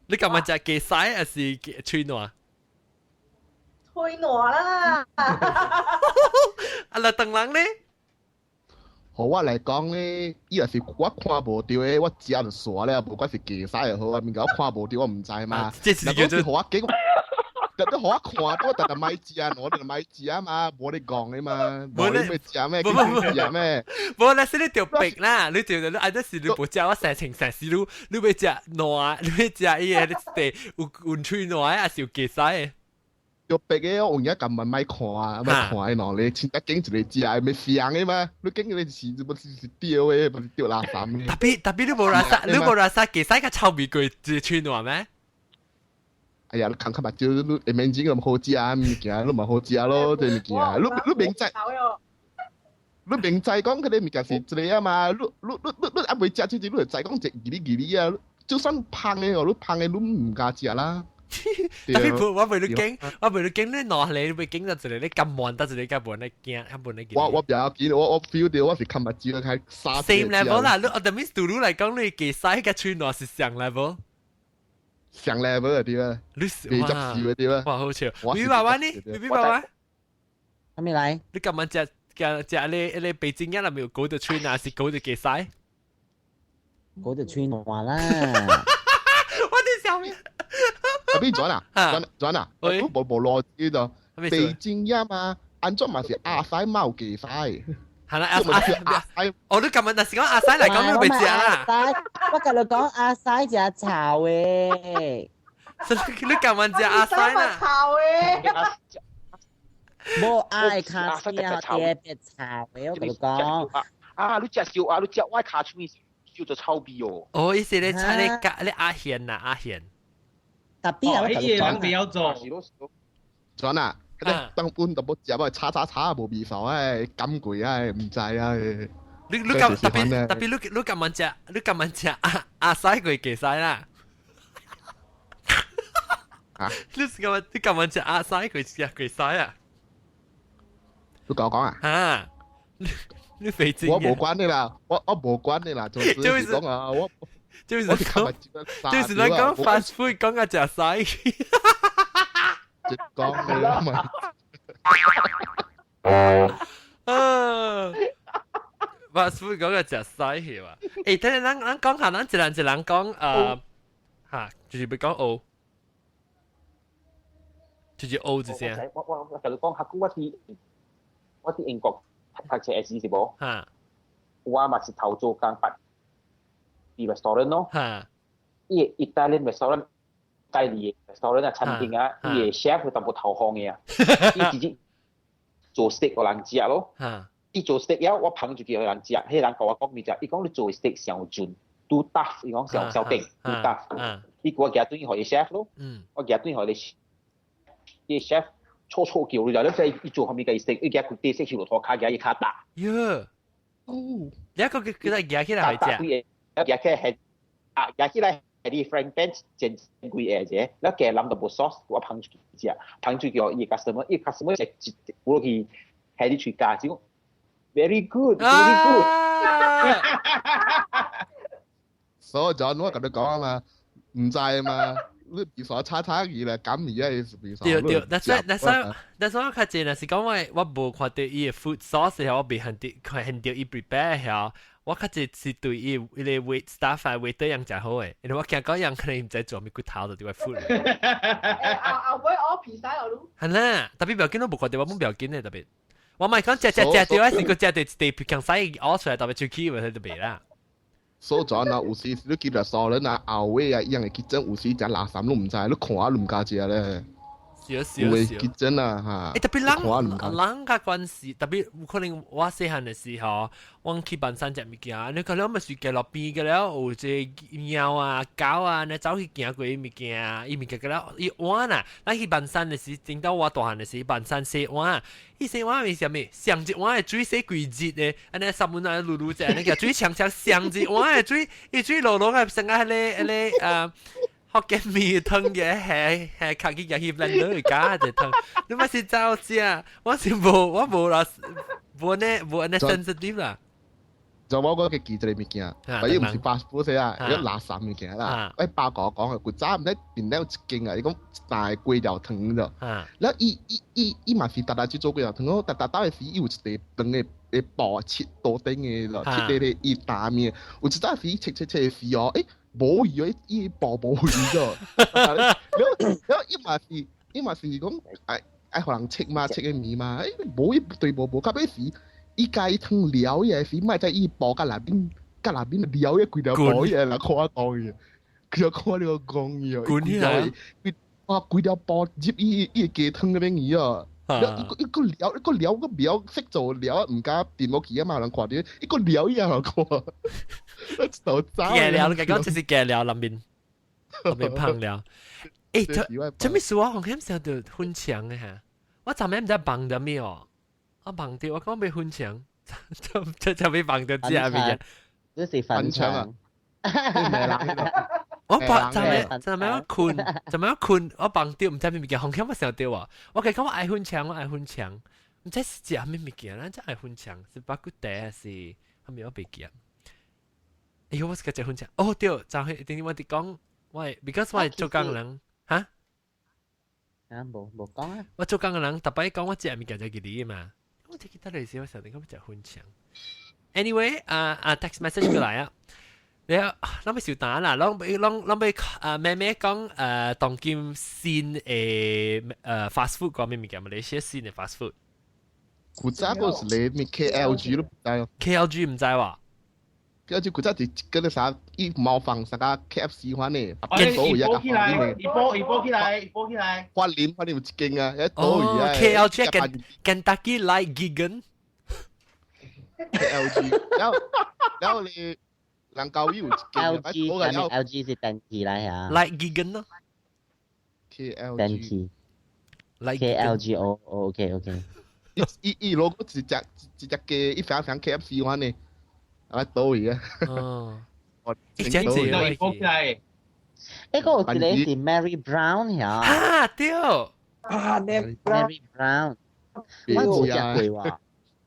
你今日食雞屎還是吹暖？吹暖啦！啊，那當人呢？予我來講咧，伊若是我看無著的，我食就煞了，無管是雞屎又好啊，物件我看無著，我毋知嘛。這是叫做予我見，特別予我看到，我特特莫食，我特特莫食嘛，無咧講的嘛，無你欲食咩？食咩？無，那是你著逼啦，你著你啊，這是你無食，我成情成世你你欲食爛，你欲食伊個你地有有吹爛，還是有雞屎的？著逼的，我有影根本莫看，莫看的喏，你凊彩揀一个食的，欲傷的嘛？你揀個是不是是對的，不是對垃圾的。特別特別你無垃圾，你無垃圾雞屎較臭味過這吹爛咩？哎呀，你看看目睭，你下面錢咁好食啊，物件，你嘛好食咯，這物件，你你明知，你明知講彼个物件是這个啊嘛，你你你你你猶未食之前，你就知講這義理義理啊，就算芳的哦，你芳的你毋敢食啦。特別我袂你驚，我袂你驚，你攞嚟你會驚到一個你咁悶，得一個咁悶你驚，咁悶你驚。我我比較記，我我 feel 到我是看目睭開沙。 Same level 啦，你我等於對你來講，你雞屎佮吹爛是相 level。上 level 對啊，你未執事嘅對啊。哇，好笑！B B 爸爸呢？B B 爸爸，係咪來？你今晚食食食你你北京鴨，係咪有狗的吹爛，是狗的雞屎？狗的吹爛啦！我哋想咩？特別轉啊，轉轉啊，我無無邏輯就北京鴨嘛，按怎嘛是鴨屎嘛有雞屎。係啦，鴨鴨，我都今日，但是講鴨屎嚟講，你未食啦。我共你講鴨屎食臭的。你今晚食鴨屎啦？臭的。無鴨的跤齒啊，特別臭的，我共你講。啊，你食燒啊，你食我跤手叫做臭味哦。哦，意思你猜你夾你阿賢啊，阿賢。特別啊，我共你講。不要做。轉啊！當本就冇食，我炒炒炒無味素哎，甘貴啊，毋知啊。你你咁特別特別，你你今晚食，你今晚食鴨鴨屎過雞屎啦。啊！你今晚你今晚食鴨屎過食雞屎啊？你共我講啊？啊！你肥精！我無管你啦，我我無管你啦，就是講啊，我就是講，就是咱講 fast food 講啊食屎。就講你啦嘛。啊！fast food 講啊食屎去嘛？欸，等陣咱咱講下，咱一人一人講啊，嚇，就是欲講學，就是學一聲。我我我共你講，下久我佇我佇英國讀冊的時是無？嚇！我嘛是頭做工辦佇 restaurant 咯。嚇！伊個 Italian restaurant，家己的 restaurant 啊，餐廳啊，伊個 chef 會淡薄頭風的啊，伊直接做 steak 予人食咯。伊做 steak 了，我捧住去予人食，彼個人共我講物食，伊講你做 steak 傷準，too tough，伊講傷傷硬，too tough。伊叫我寄轉去予伊 chef 咯。我寄轉去予伊，伊 chef 錯錯叫你就，你知伊做啥物個 steak，伊寄佢地色去駱駝跤，寄伊較大。喲，哦，你一個佢佢係寄起來係食，寄起來係啊，寄起來係啲 frying pan 煎幾個啫，了加淋淡薄 sauce，我捧出去食，捧出去予伊 customer，伊 customer 食一我去係啲喙膠，就講 very good，very good。所以就我共你講啊嘛，毋知啊嘛。你比如炒炒魚啦，減魚啊，比如對對，that's why that's why that's why 我較濟若是講我我無看著伊的 food sauce 我袂肯定看著伊 prepare 遐，我較濟是對伊伊個 wait staff 啊 waiter 樣誠好的，因為我驚講樣可能毋知做啥物骨頭就佇我 food。後後尾我皮使落嚕。係啦，特別不要緊，我無看著我冇不要緊的特別。我莫講食食食著，還是閣食著一地皮強使嘔出來，特別出去，咪就袂啦。所以啊，有時你去到蘇人啊，後尾啊，伊樣會去整，有時食垃圾，你毋知，你看啊，你毋敢食咧。少少少。結真啊嚇！欸，特別人人較關係，特別有可能我細漢的時候，我去板山食物件，你可能咪是街路邊個了，有這貓啊、狗啊，你走去行過伊物件，伊物件個了，伊碗啊，咱去板山的時，等到我大漢的時，板山洗碗，伊洗碗是啥物？上一碗的水洗幾日的，按呢三文啊嚕嚕者，那個水長長上一碗的水，伊水落落來成個彼个彼个啊。福建麵湯嘅係係較去入去 blender 加一湯，你咪是走食，我是無我無啦，無呢無呢 sensitive 啦。就我嗰個記一個物件，但伊毋是 fast food 啊，伊垃圾物件啦。我爸甲我講，古早毋知邊了一間啊，伊講一大粿條湯咋。然後伊伊伊伊嘛是逐日去做粿條湯，我逐逐到時伊有一個長的的布切刀頂的咯，切咧咧伊打面，有一早時切切切時哦，欸無魚哦，伊布無魚咗。然後然後伊嘛是伊嘛是講愛愛予人切嘛，切個麵嘛，欸無伊對無無，到尾時。伊家伊湯料嘢時，莫在伊布甲內面，甲內面料嘢規條布嘢來看我講伊，佢就看你個講伊哦，滾起來，哇規條布入伊伊雞湯嗰邊去哦，一個一個料一個料個料識做料，毋敢電落去啊嘛，人看著一個料伊也看，我就走。雞料，你講這是雞料內面，內面芳料。欸，這這物事我好像想到粉腸的哈，我昨暝毋知放著物哦。我忘掉，我講欲粉腸，就就就欲忘掉這物件。這是粉腸啊！我把昨暝昨暝我睏，昨暝我睏，我忘掉，毋知啥物件，紅險我想到啊！我講我愛粉腸，我愛粉腸，毋知是食啥物件，咱真愛粉腸，是肉骨茶還是啥物我袂記。哎喲，我是個食粉腸。哦對，昨昏頂日我佇講，我 because 我係做工人，哈？啊，無無講啊！我做工的人，逐擺講我食物件就記得嘛。我記得嚟時，我想點解食粉腸。Anyway，啊啊，text message 過來啊，你啊，咱欲收單啦，攏欲攏攏欲啊，妹妹講當今新的fast food 講咩物件？馬來西亞新的 fast food。古早嗰時你咩 KLG 都毋知哦。 KLG 毋知喎。 KLG 古早是嗰個啥，伊模仿啥個 KFC 款的，伊煲起來，伊煲伊煲起來，伊煲起來。花蓮花蓮有一間啊，一倒位啊。 KLG Kentucky Like Gigan。 KLG，然後然後你蘭高有一間 LG，啥物 LG 是電器來啊？Like Gigan 咯。 KLG。電器。 Like KLG 哦，OK OK。伊伊攞個一隻一隻雞，伊反反 KFC 款的，啊倒位啊。哦。一隻字伊煲起來。欸，個有一個是 Mary Brown 呀。啊對。啊，Mary Brown。我無食過喎。啊，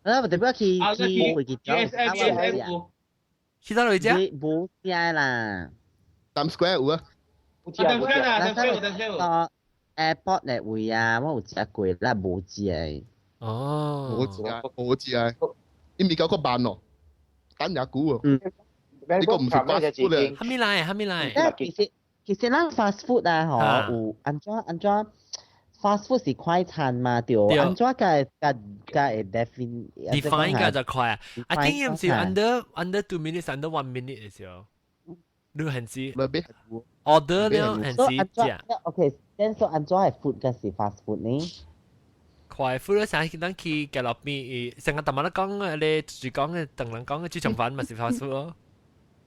特別去去去去 S 去佗位食？無食啦。 Times Square 有啊。有食啊，有食有食有。 Airport 的位啊，我有食過，啦無食。哦，無食啊，無食啊，伊物件較慢哦，等也久哦。嗯，呢個毋是 fast food 咧。哈咪來？哈咪來？其實其實咱 fast food 啊，嗬，有按怎按怎 fast food 是快餐嘛，對。按怎個個個會 define define 個就快啊。I think 毋是 under 2 minutes under 1 minute 的時候，你還是 order 了還是食？OK，then 說按怎係 food 個是 fast food 呢？快 food 成日咱去街路邊，成日逐晚都講你就是講嘅，同人講嘅豬腸粉嘛是 fast food 咯。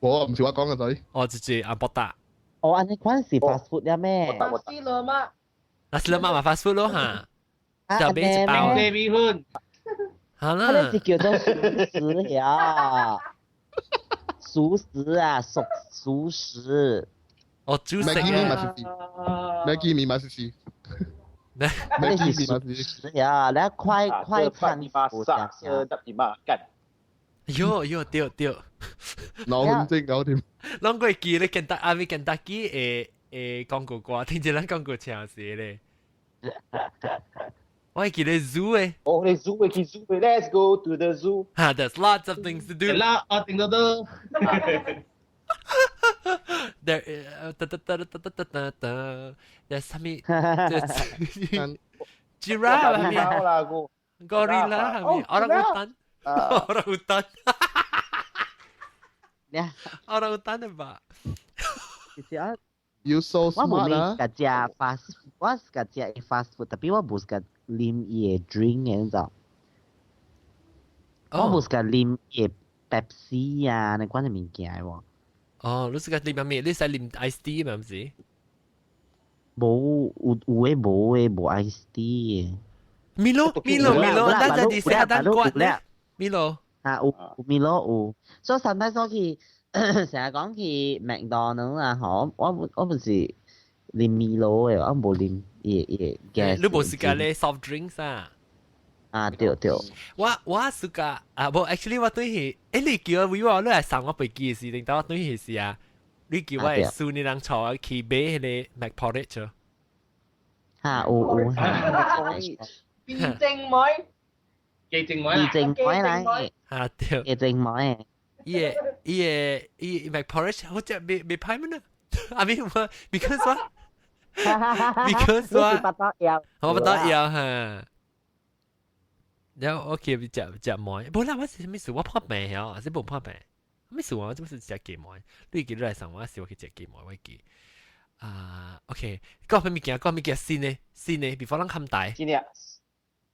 我毋是我講嘅所以。哦，就是阿伯達。哦，按呢款是 fast food 了咩？ Nasi lemak。 Nasi lemak 嘛 fast food 咯嚇。就俾一包。冰米粉。好啦。那是叫做熟食呀。熟食啊，熟熟食。哦，煮食啊。麥記麵嘛是是。那是熟食呀，那快快餐 Masak sedap dimakan。喲喲對對。腦咁精搞掂。攏會記咧，肯德阿咪肯德基會會廣告歌，聽見咱廣告唱時咧。我會記得 zoo 誒。哦，你 zoo 會去 zoo ，Let's go to the zoo。哈，There's lots of things to do。啦，啊，定到都。 There，噠噠噠噠噠噠噠噠，There's 啥物？Giraffe 係咪？Gorilla 係咪？Orang utan。Orang utan。Orang utan 吧？其實 You so smart 我無咩食 fast 我是個食 fast food，特別我無是個啉伊个 drink 嘅，你知？我無是個啉伊个 Pepsi 啊，那款嘅物件喎。哦，你是個啉咩？你使啉 ice tea 嘛？唔是？無有有嘅無嘅無 ice tea 嘅。 Milo Milo Milo，咱就啲寫單關咧。Milo 啊，有有 Milo 有，所以 sometimes 我去成日講去麥當勞啊，嗬，我唔是啉 Milo 嘅，我無啉伊伊 gas。你無時間咧 soft drinks 啊？啊，對對。我暑假啊，無 actually 我對去，誒你叫我我你來送我飛機嘅時，定到我對去時啊，你叫我係孫你人坐我去買彼個 McPorridge。嚇，有有嚇。變正妹，雞精妹，雞精妹來，嚇對，雞精妹。伊個伊個伊 McPorridge 好食未未歹麼呢？I mean 我 because 我 because 我我不得要哈。然後我叫食食糜，無啦，我是啥物事？我破病哦，是無破病。咩事我這不是食雞糜？你記來上我是我去食雞糜，我記。啊，OK，講咩物件？講咩物件新的新的，before 咱冚大。新的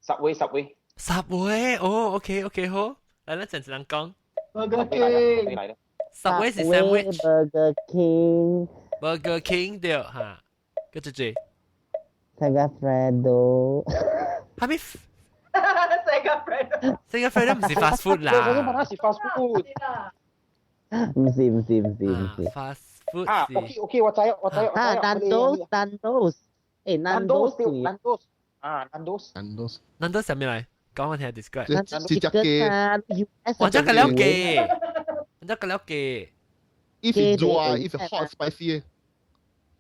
，Subway Subway。 Subway，哦，OK OK 好，來咱陣陣人講。 Burger King。 Subway 是 sandwich。 Burger King。 Burger King 對嚇，跟住住。 Segafredo。係咪？ Segafredo。 Segafredo 唔是 fast food 啦。我都是 fast food。唔是唔是唔是唔是。 fast food 啊，OK OK，我知我知。啊，Nandos Nandos，誒 Nandos Nandos 啊，Nandos Nandos Nandos 啥物來？講我聽下 describe。是隻雞。我只個了雞，我只個了雞。伊是熱，伊是 hot spicy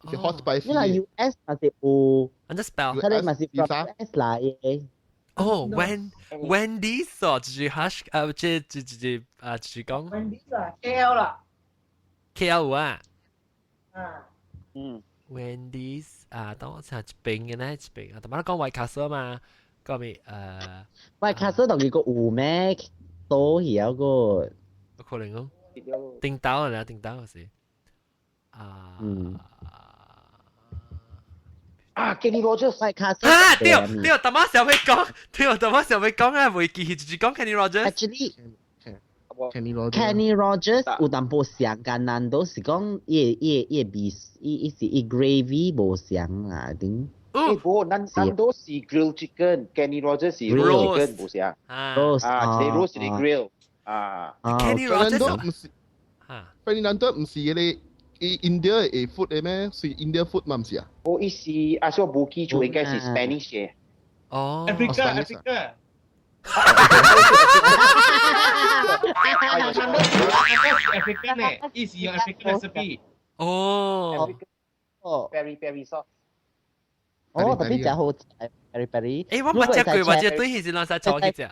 是 hot spicy。你話 US 嘛是有，按怎 spell？佢哋嘛是 from US 來嘅。哦，Wendy's 哦，就是 hash 啊，這這這這啊，就是講。 Wendy's 啊，KL 啦。 KL 有啊。啊。嗯。 Wendy's 啊，當我查一邊嘅呢，一邊啊，同埋講 White Castle 嘛，講咩誒？White Castle 同佢個有咩？多有個。有可能哦。叮當啊，叮當是。啊。嗯。啊，Kenny Rogers， White Castle。啊，對對，淡仔想欲講，對，淡仔想欲講啊，袂記就是講 Kenny Rogers。 Actually。 Kenny Rogers。 Kenny Rogers 有淡薄像，但難道是講伊伊伊味，伊伊是伊 gravy 無像啊？頂。誒，無，Nandos 是 grilled chicken，Kenny Rogers 是 roast chicken 無像。 roast 啊，這 roast 是 grill 啊。 Kenny Rogers 唔是，Fernando 唔是迄個伊 India 的 food 的咩？是 India food 嘛？唔是啊？我意思，啊，所以無記住應該是 Spanish 嘅。哦。 Africa Africa。 African 呢，伊是用 African recipe。哦。哦。 Peri peri sauce。哦，特別食好食，peri peri。誒，我捌食過，我這對是人使炒去食。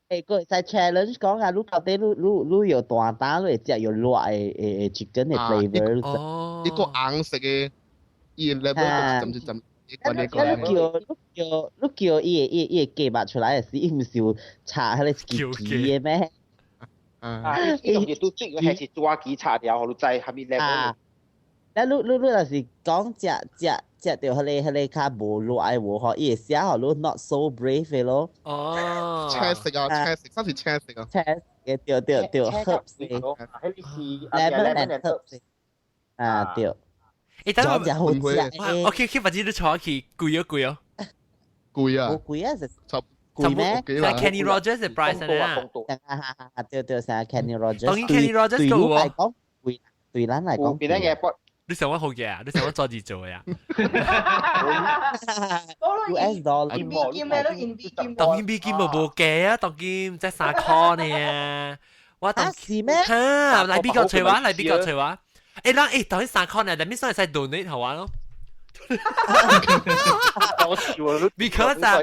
誒，個會使 challenge 講啊，你到底你你你有大膽，你會食有辣的的 chicken 的 flavor。哦。一個紅色的，伊 level 浸一浸。你叫你叫你叫伊個伊伊個雞肉出來的時，伊毋是有插彼個枝枝的咩？啊，伊用嘅都最係是抓機插掉，予你知蝦米 level。啊，那你你你若是講食食食著彼個彼個較無辣的無吼，伊會寫予你 not so brave 的咯。哦。青色啊，青色，真是青色啊。青色嘅對對對，herbs 彼個是 lemon and herbs。啊對。誒，等我食好食。 OK OK，反正你坐去貴啊貴啊。貴啊。無貴啊，是。貴咩？係 Kenny Rogers 嘅 price 啊。啊對對，係 Kenny Rogers。當然 Kenny Rogers 個喎。講貴，對咱來講。比咱嘅你想我好嘅啊？你想我做字做呀？US dollar。美金咩？都用美金。當然美金無無價啊！當今才3箍呢。我當是咩？嚇！來比較找我，來比較找我。誒，咱誒，當然3箍呢，但咪算會使 donate 好啊咯。好笑啊！Because 啊，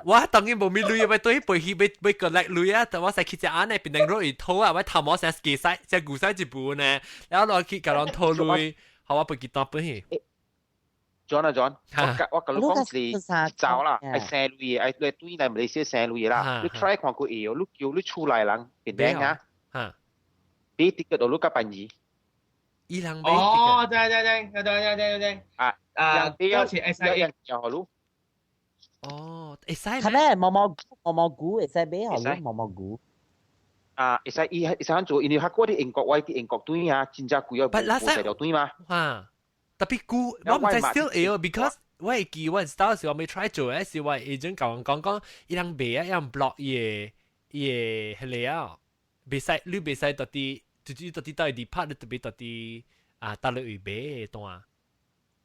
我當然無咪鐳，欲對背去欲欲 collect 鐳啊，但我使去食安尼，變成落去討啊，我頭毛成雞屎，食牛屎一盤呢，然後落去共人討鐳，好我背去當本去。 John 啊 John，我我共你講是走啦，愛生鐳的，愛對來馬來西亞生鐳啦，你 try 看過會哦，你叫你厝內人變點啊？買 ticket 你較便宜。伊人買。哦，知知知，知知知知。啊啊，嗰次會使人叫咯。哦，會使係咩？毛毛毛毛菇會使買好咯，毛毛菇。啊，會使伊會使做，因為較過佇英國，我佇英國對啊，真正貴啊，無材料對嘛。啊，特別菇，我毋知 still 會哦，because 我會記我 style 時我未 try 做咧，是我 agent 共我講講，伊人賣啊，伊人 block 伊个伊个彼个啊，袂使你袂使到底，就是到底到底 depart 你特別到底啊，大陸位買的單。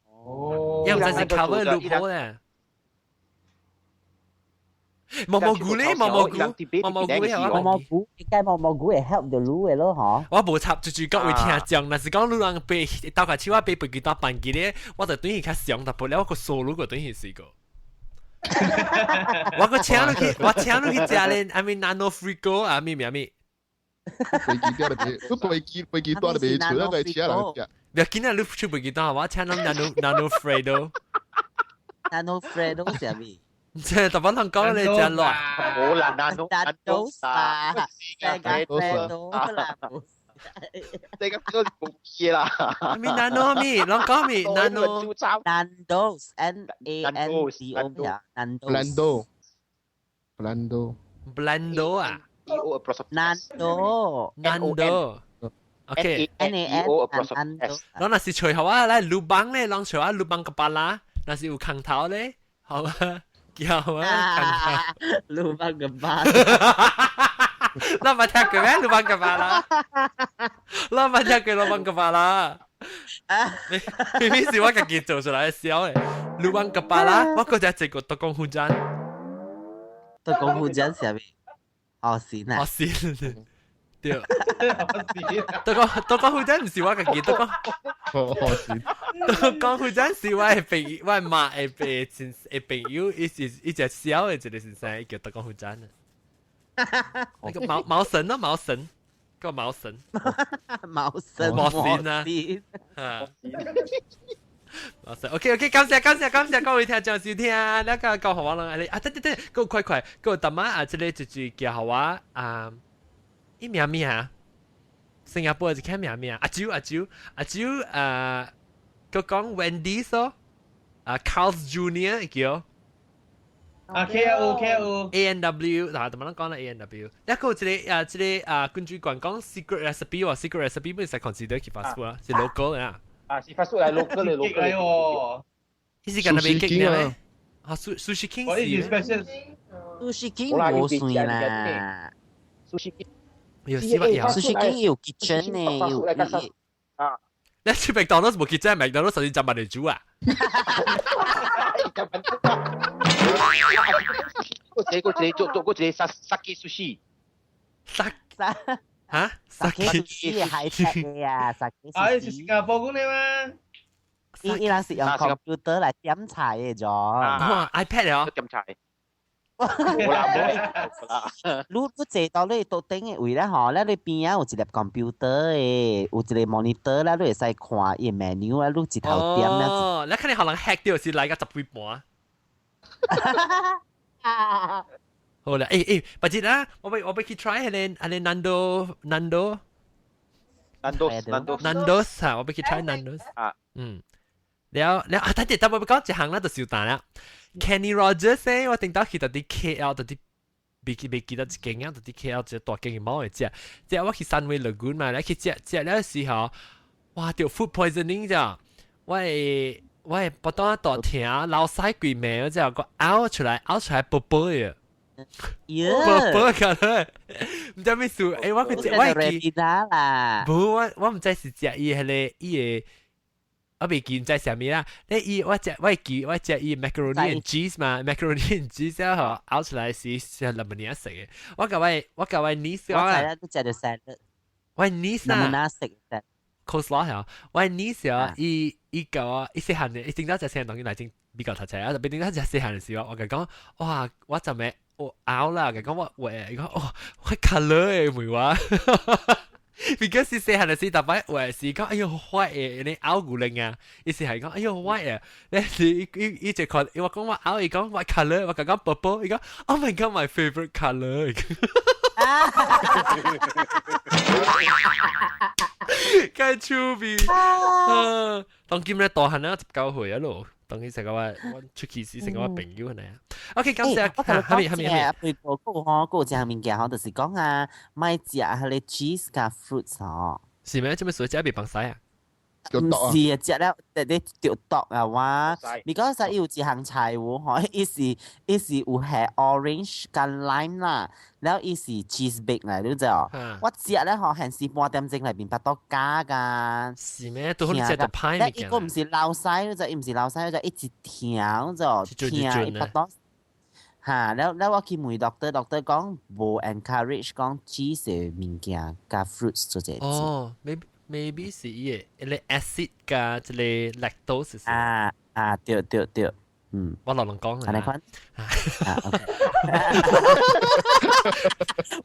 哦，又毋知是 cover loophole 咧。毛毛菇咧，毛毛菇，毛毛菇係毛毛菇，應該毛毛菇會 help 到你的咯，嗬。我無插，就是講會聽講，若是講你人爬頭開始我爬飛機單班機咧，我就等於較上淡薄了，我個數路個等於試過。我個請你去，我請你去食咧，阿咪 Nano Frigo 啊，咪咪咪。飛機掉了別，飛機飛機斷了別，除了個請人食。不要緊啊，你出飛機單，我請咱 Nano Nano Fredo。 Nano Fredo 是啥物？即係特別人講你真亂。好啦，Nano Nano 啦，Nano 啦，這個都冇嘢啦。咪 Nano 咪，人講咪 Nano。 Nandos N A N D O 呀， Nandos。 Blando。 Blando 啊。 Nando。 Nando。OK。 N A N Nando。咱若是揣予我來魯邦咧，人揣我魯邦個巴拉，若是有空頭咧，好啊。叫啊！魯邦個巴，咱捌聽過咩？魯邦個巴拉，咱捌聽過魯邦個巴拉。明明是我家己做出來的笑的。魯邦個巴拉，我閣食一個獨江粉棧。獨江粉棧是啥物？哦，是啊。哦，是。對。獨江粉棧毋是我家己，獨江。哦，是。獨江粉棧是我的朋友，我媽的的朋友，伊是伊隻小的一個先生，伊叫獨江粉棧。那個毛毛神咯，毛神，個毛神。毛神。毛神啊！啊。毛神，OK OK，感謝感謝感謝各位聽眾收聽，你個講予我攏啊，等等等，閣快快，閣淡仔啊，這個就是叫予我啊，伊名咩啊？新加坡一個名咩啊？阿周阿周阿周啊，閣講 Wendy's 咯，啊 Carl's Junior 叫。啊 K O K O A N W 嗱，怎麼講啦 A N W，一個這個啊，這個啊，根據講講 secret recipe 喎，secret recipe 本身 consider 去 fast food 啊，是 local 啊。啊，是 fast food 嚟 local 嚟 local 嚟喎。伊是干那邊激呢？啊，Sushi King 是。special。 Sushi King 無算啦。 Sushi King 有四百有。 Sushi King 有 kitchen 呢，有。啊。你去麥當勞無 kitchen，麥當勞甚至浸埋嚟煮啊。嗰個嗰個做做嗰個 Saki sushi。 Saki 嚇？Saki sushi 係食嘅啊，Saki 啊，是新加坡講的嗎？伊伊人是用 computer 來點菜的咗。哇，iPad 啊？點菜。冇啦冇啦。你你坐到你桌頂的位咧吼，咧你邊仔有一粒 computer 的，有一個 monitor 咧，你會使看伊 menu 啊，你一頭點咧。哦，你肯定可能 hack 掉是來個十幾盤。好啦，欸欸，別日啊，我欲去 try 彼个彼个 Nando Nando Nandos Nandos Nandos 啊，我欲去 try Nandos 啊，嗯，了了啊，等陣，等我欲講一項啦，就收單啦。Kenny Rogers 咧，我頂到去到佇 KL 到佇未記未記得一間啊，到佇 KL 一個大間嘅貓會食，即我去 Sunway Lagoon 嘛，來去食食了時候，哇，著 food poisoning 咋，我會不斷大疼，流屎規暝，之後個嘔出來，嘔出來薄薄嘅。薄薄個咧，毋知咩事，欸，我佢食我會記，啦，無我我毋知是食伊彼个伊个。我未記唔知啥物啦，你伊我食我會記我食伊 macaroni and cheese 嘛，macaroni and cheese 之後嘔出來是是林乜嘢食嘅。我共我 niece 講啊，都食著 salad。我 niece 啊，食嘅。 coleslaw 嚇，我 niece 啊，伊伊共我伊細漢嘅，伊頂到食細漢當然來經比較讀冊啊，特別頂到食細漢嘅時候，我共講，哇，我就咩我嘔啦，共講我喂，伊講哦，我 colour 嘅問我。because 是細漢嘅時，逐擺話是講，哎喲壞嘅，你嘔牛奶啊，伊是係講，哎喲壞嘅，你是伊伊就看，我講我嘔，伊講 what colour，我講講 purple，伊講，oh my god my favorite colour。該趣味。當今咧大漢咧19歲啊咯，當今成個我出去時成個我朋友係啊。OK，感謝。下面下面下面。佢個個嗬，個隻物件嗬，就是講啊，莫食彼个 cheese 佮 fruits 嗬。是咩？做咩水食袂放屎啊？毋是啊，食了特別著毒啊！哇，because 伊有一項菜喎，吼，伊是有係 orange 佮 lime 啦，了伊是 cheese bake 來，你知哦？我食咧吼，限時半點鐘內面腹肚絞㗎。是咩？都好似食到歹物件。伊個毋是流屎，你知？伊毋是流屎，就一直疼，就疼伊腹肚。嚇！了了我去問 doctor，doctor 講無 encourage 講 cheese 的物件佮 fruits 做這。哦，maybe 是伊个，彼个 acid 佮這個 lactose 啊啊，對對對，嗯，我落人講啊，按呢款，啊，OK，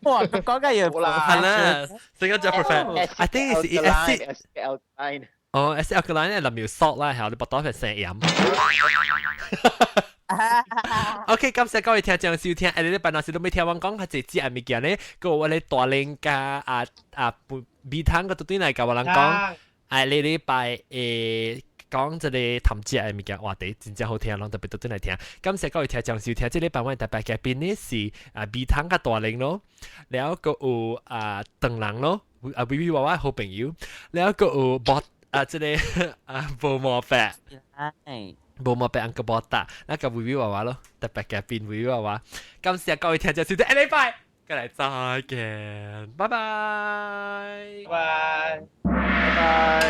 哇，講緊嘢係啦，成個就 perfect。I think 是 acid alkaline。哦，acid alkaline 咧，裡面有 salt 啦，係你腹肚係生鹽。OK，感謝各位聽眾收聽，下禮拜若是都未聽我講較濟食物件咧，閣有我咧大玲佮啊啊米湯閣對來共我人講，下禮拜講這個談食的物件話題，真正好聽，攏特別對來聽。感謝各位聽眾收聽，這禮拜我特別嘉賓呢是啊米湯佮大玲咯，了閣有啊鄧人咯，啊微微娃娃好朋友，了閣有無啊這個啊無毛白。無毛白 Uncle 波達，那個微微娃娃咯，特別嘉賓微微娃娃。感謝各位聽眾收聽，下禮拜過來再見，拜拜，拜拜，拜拜。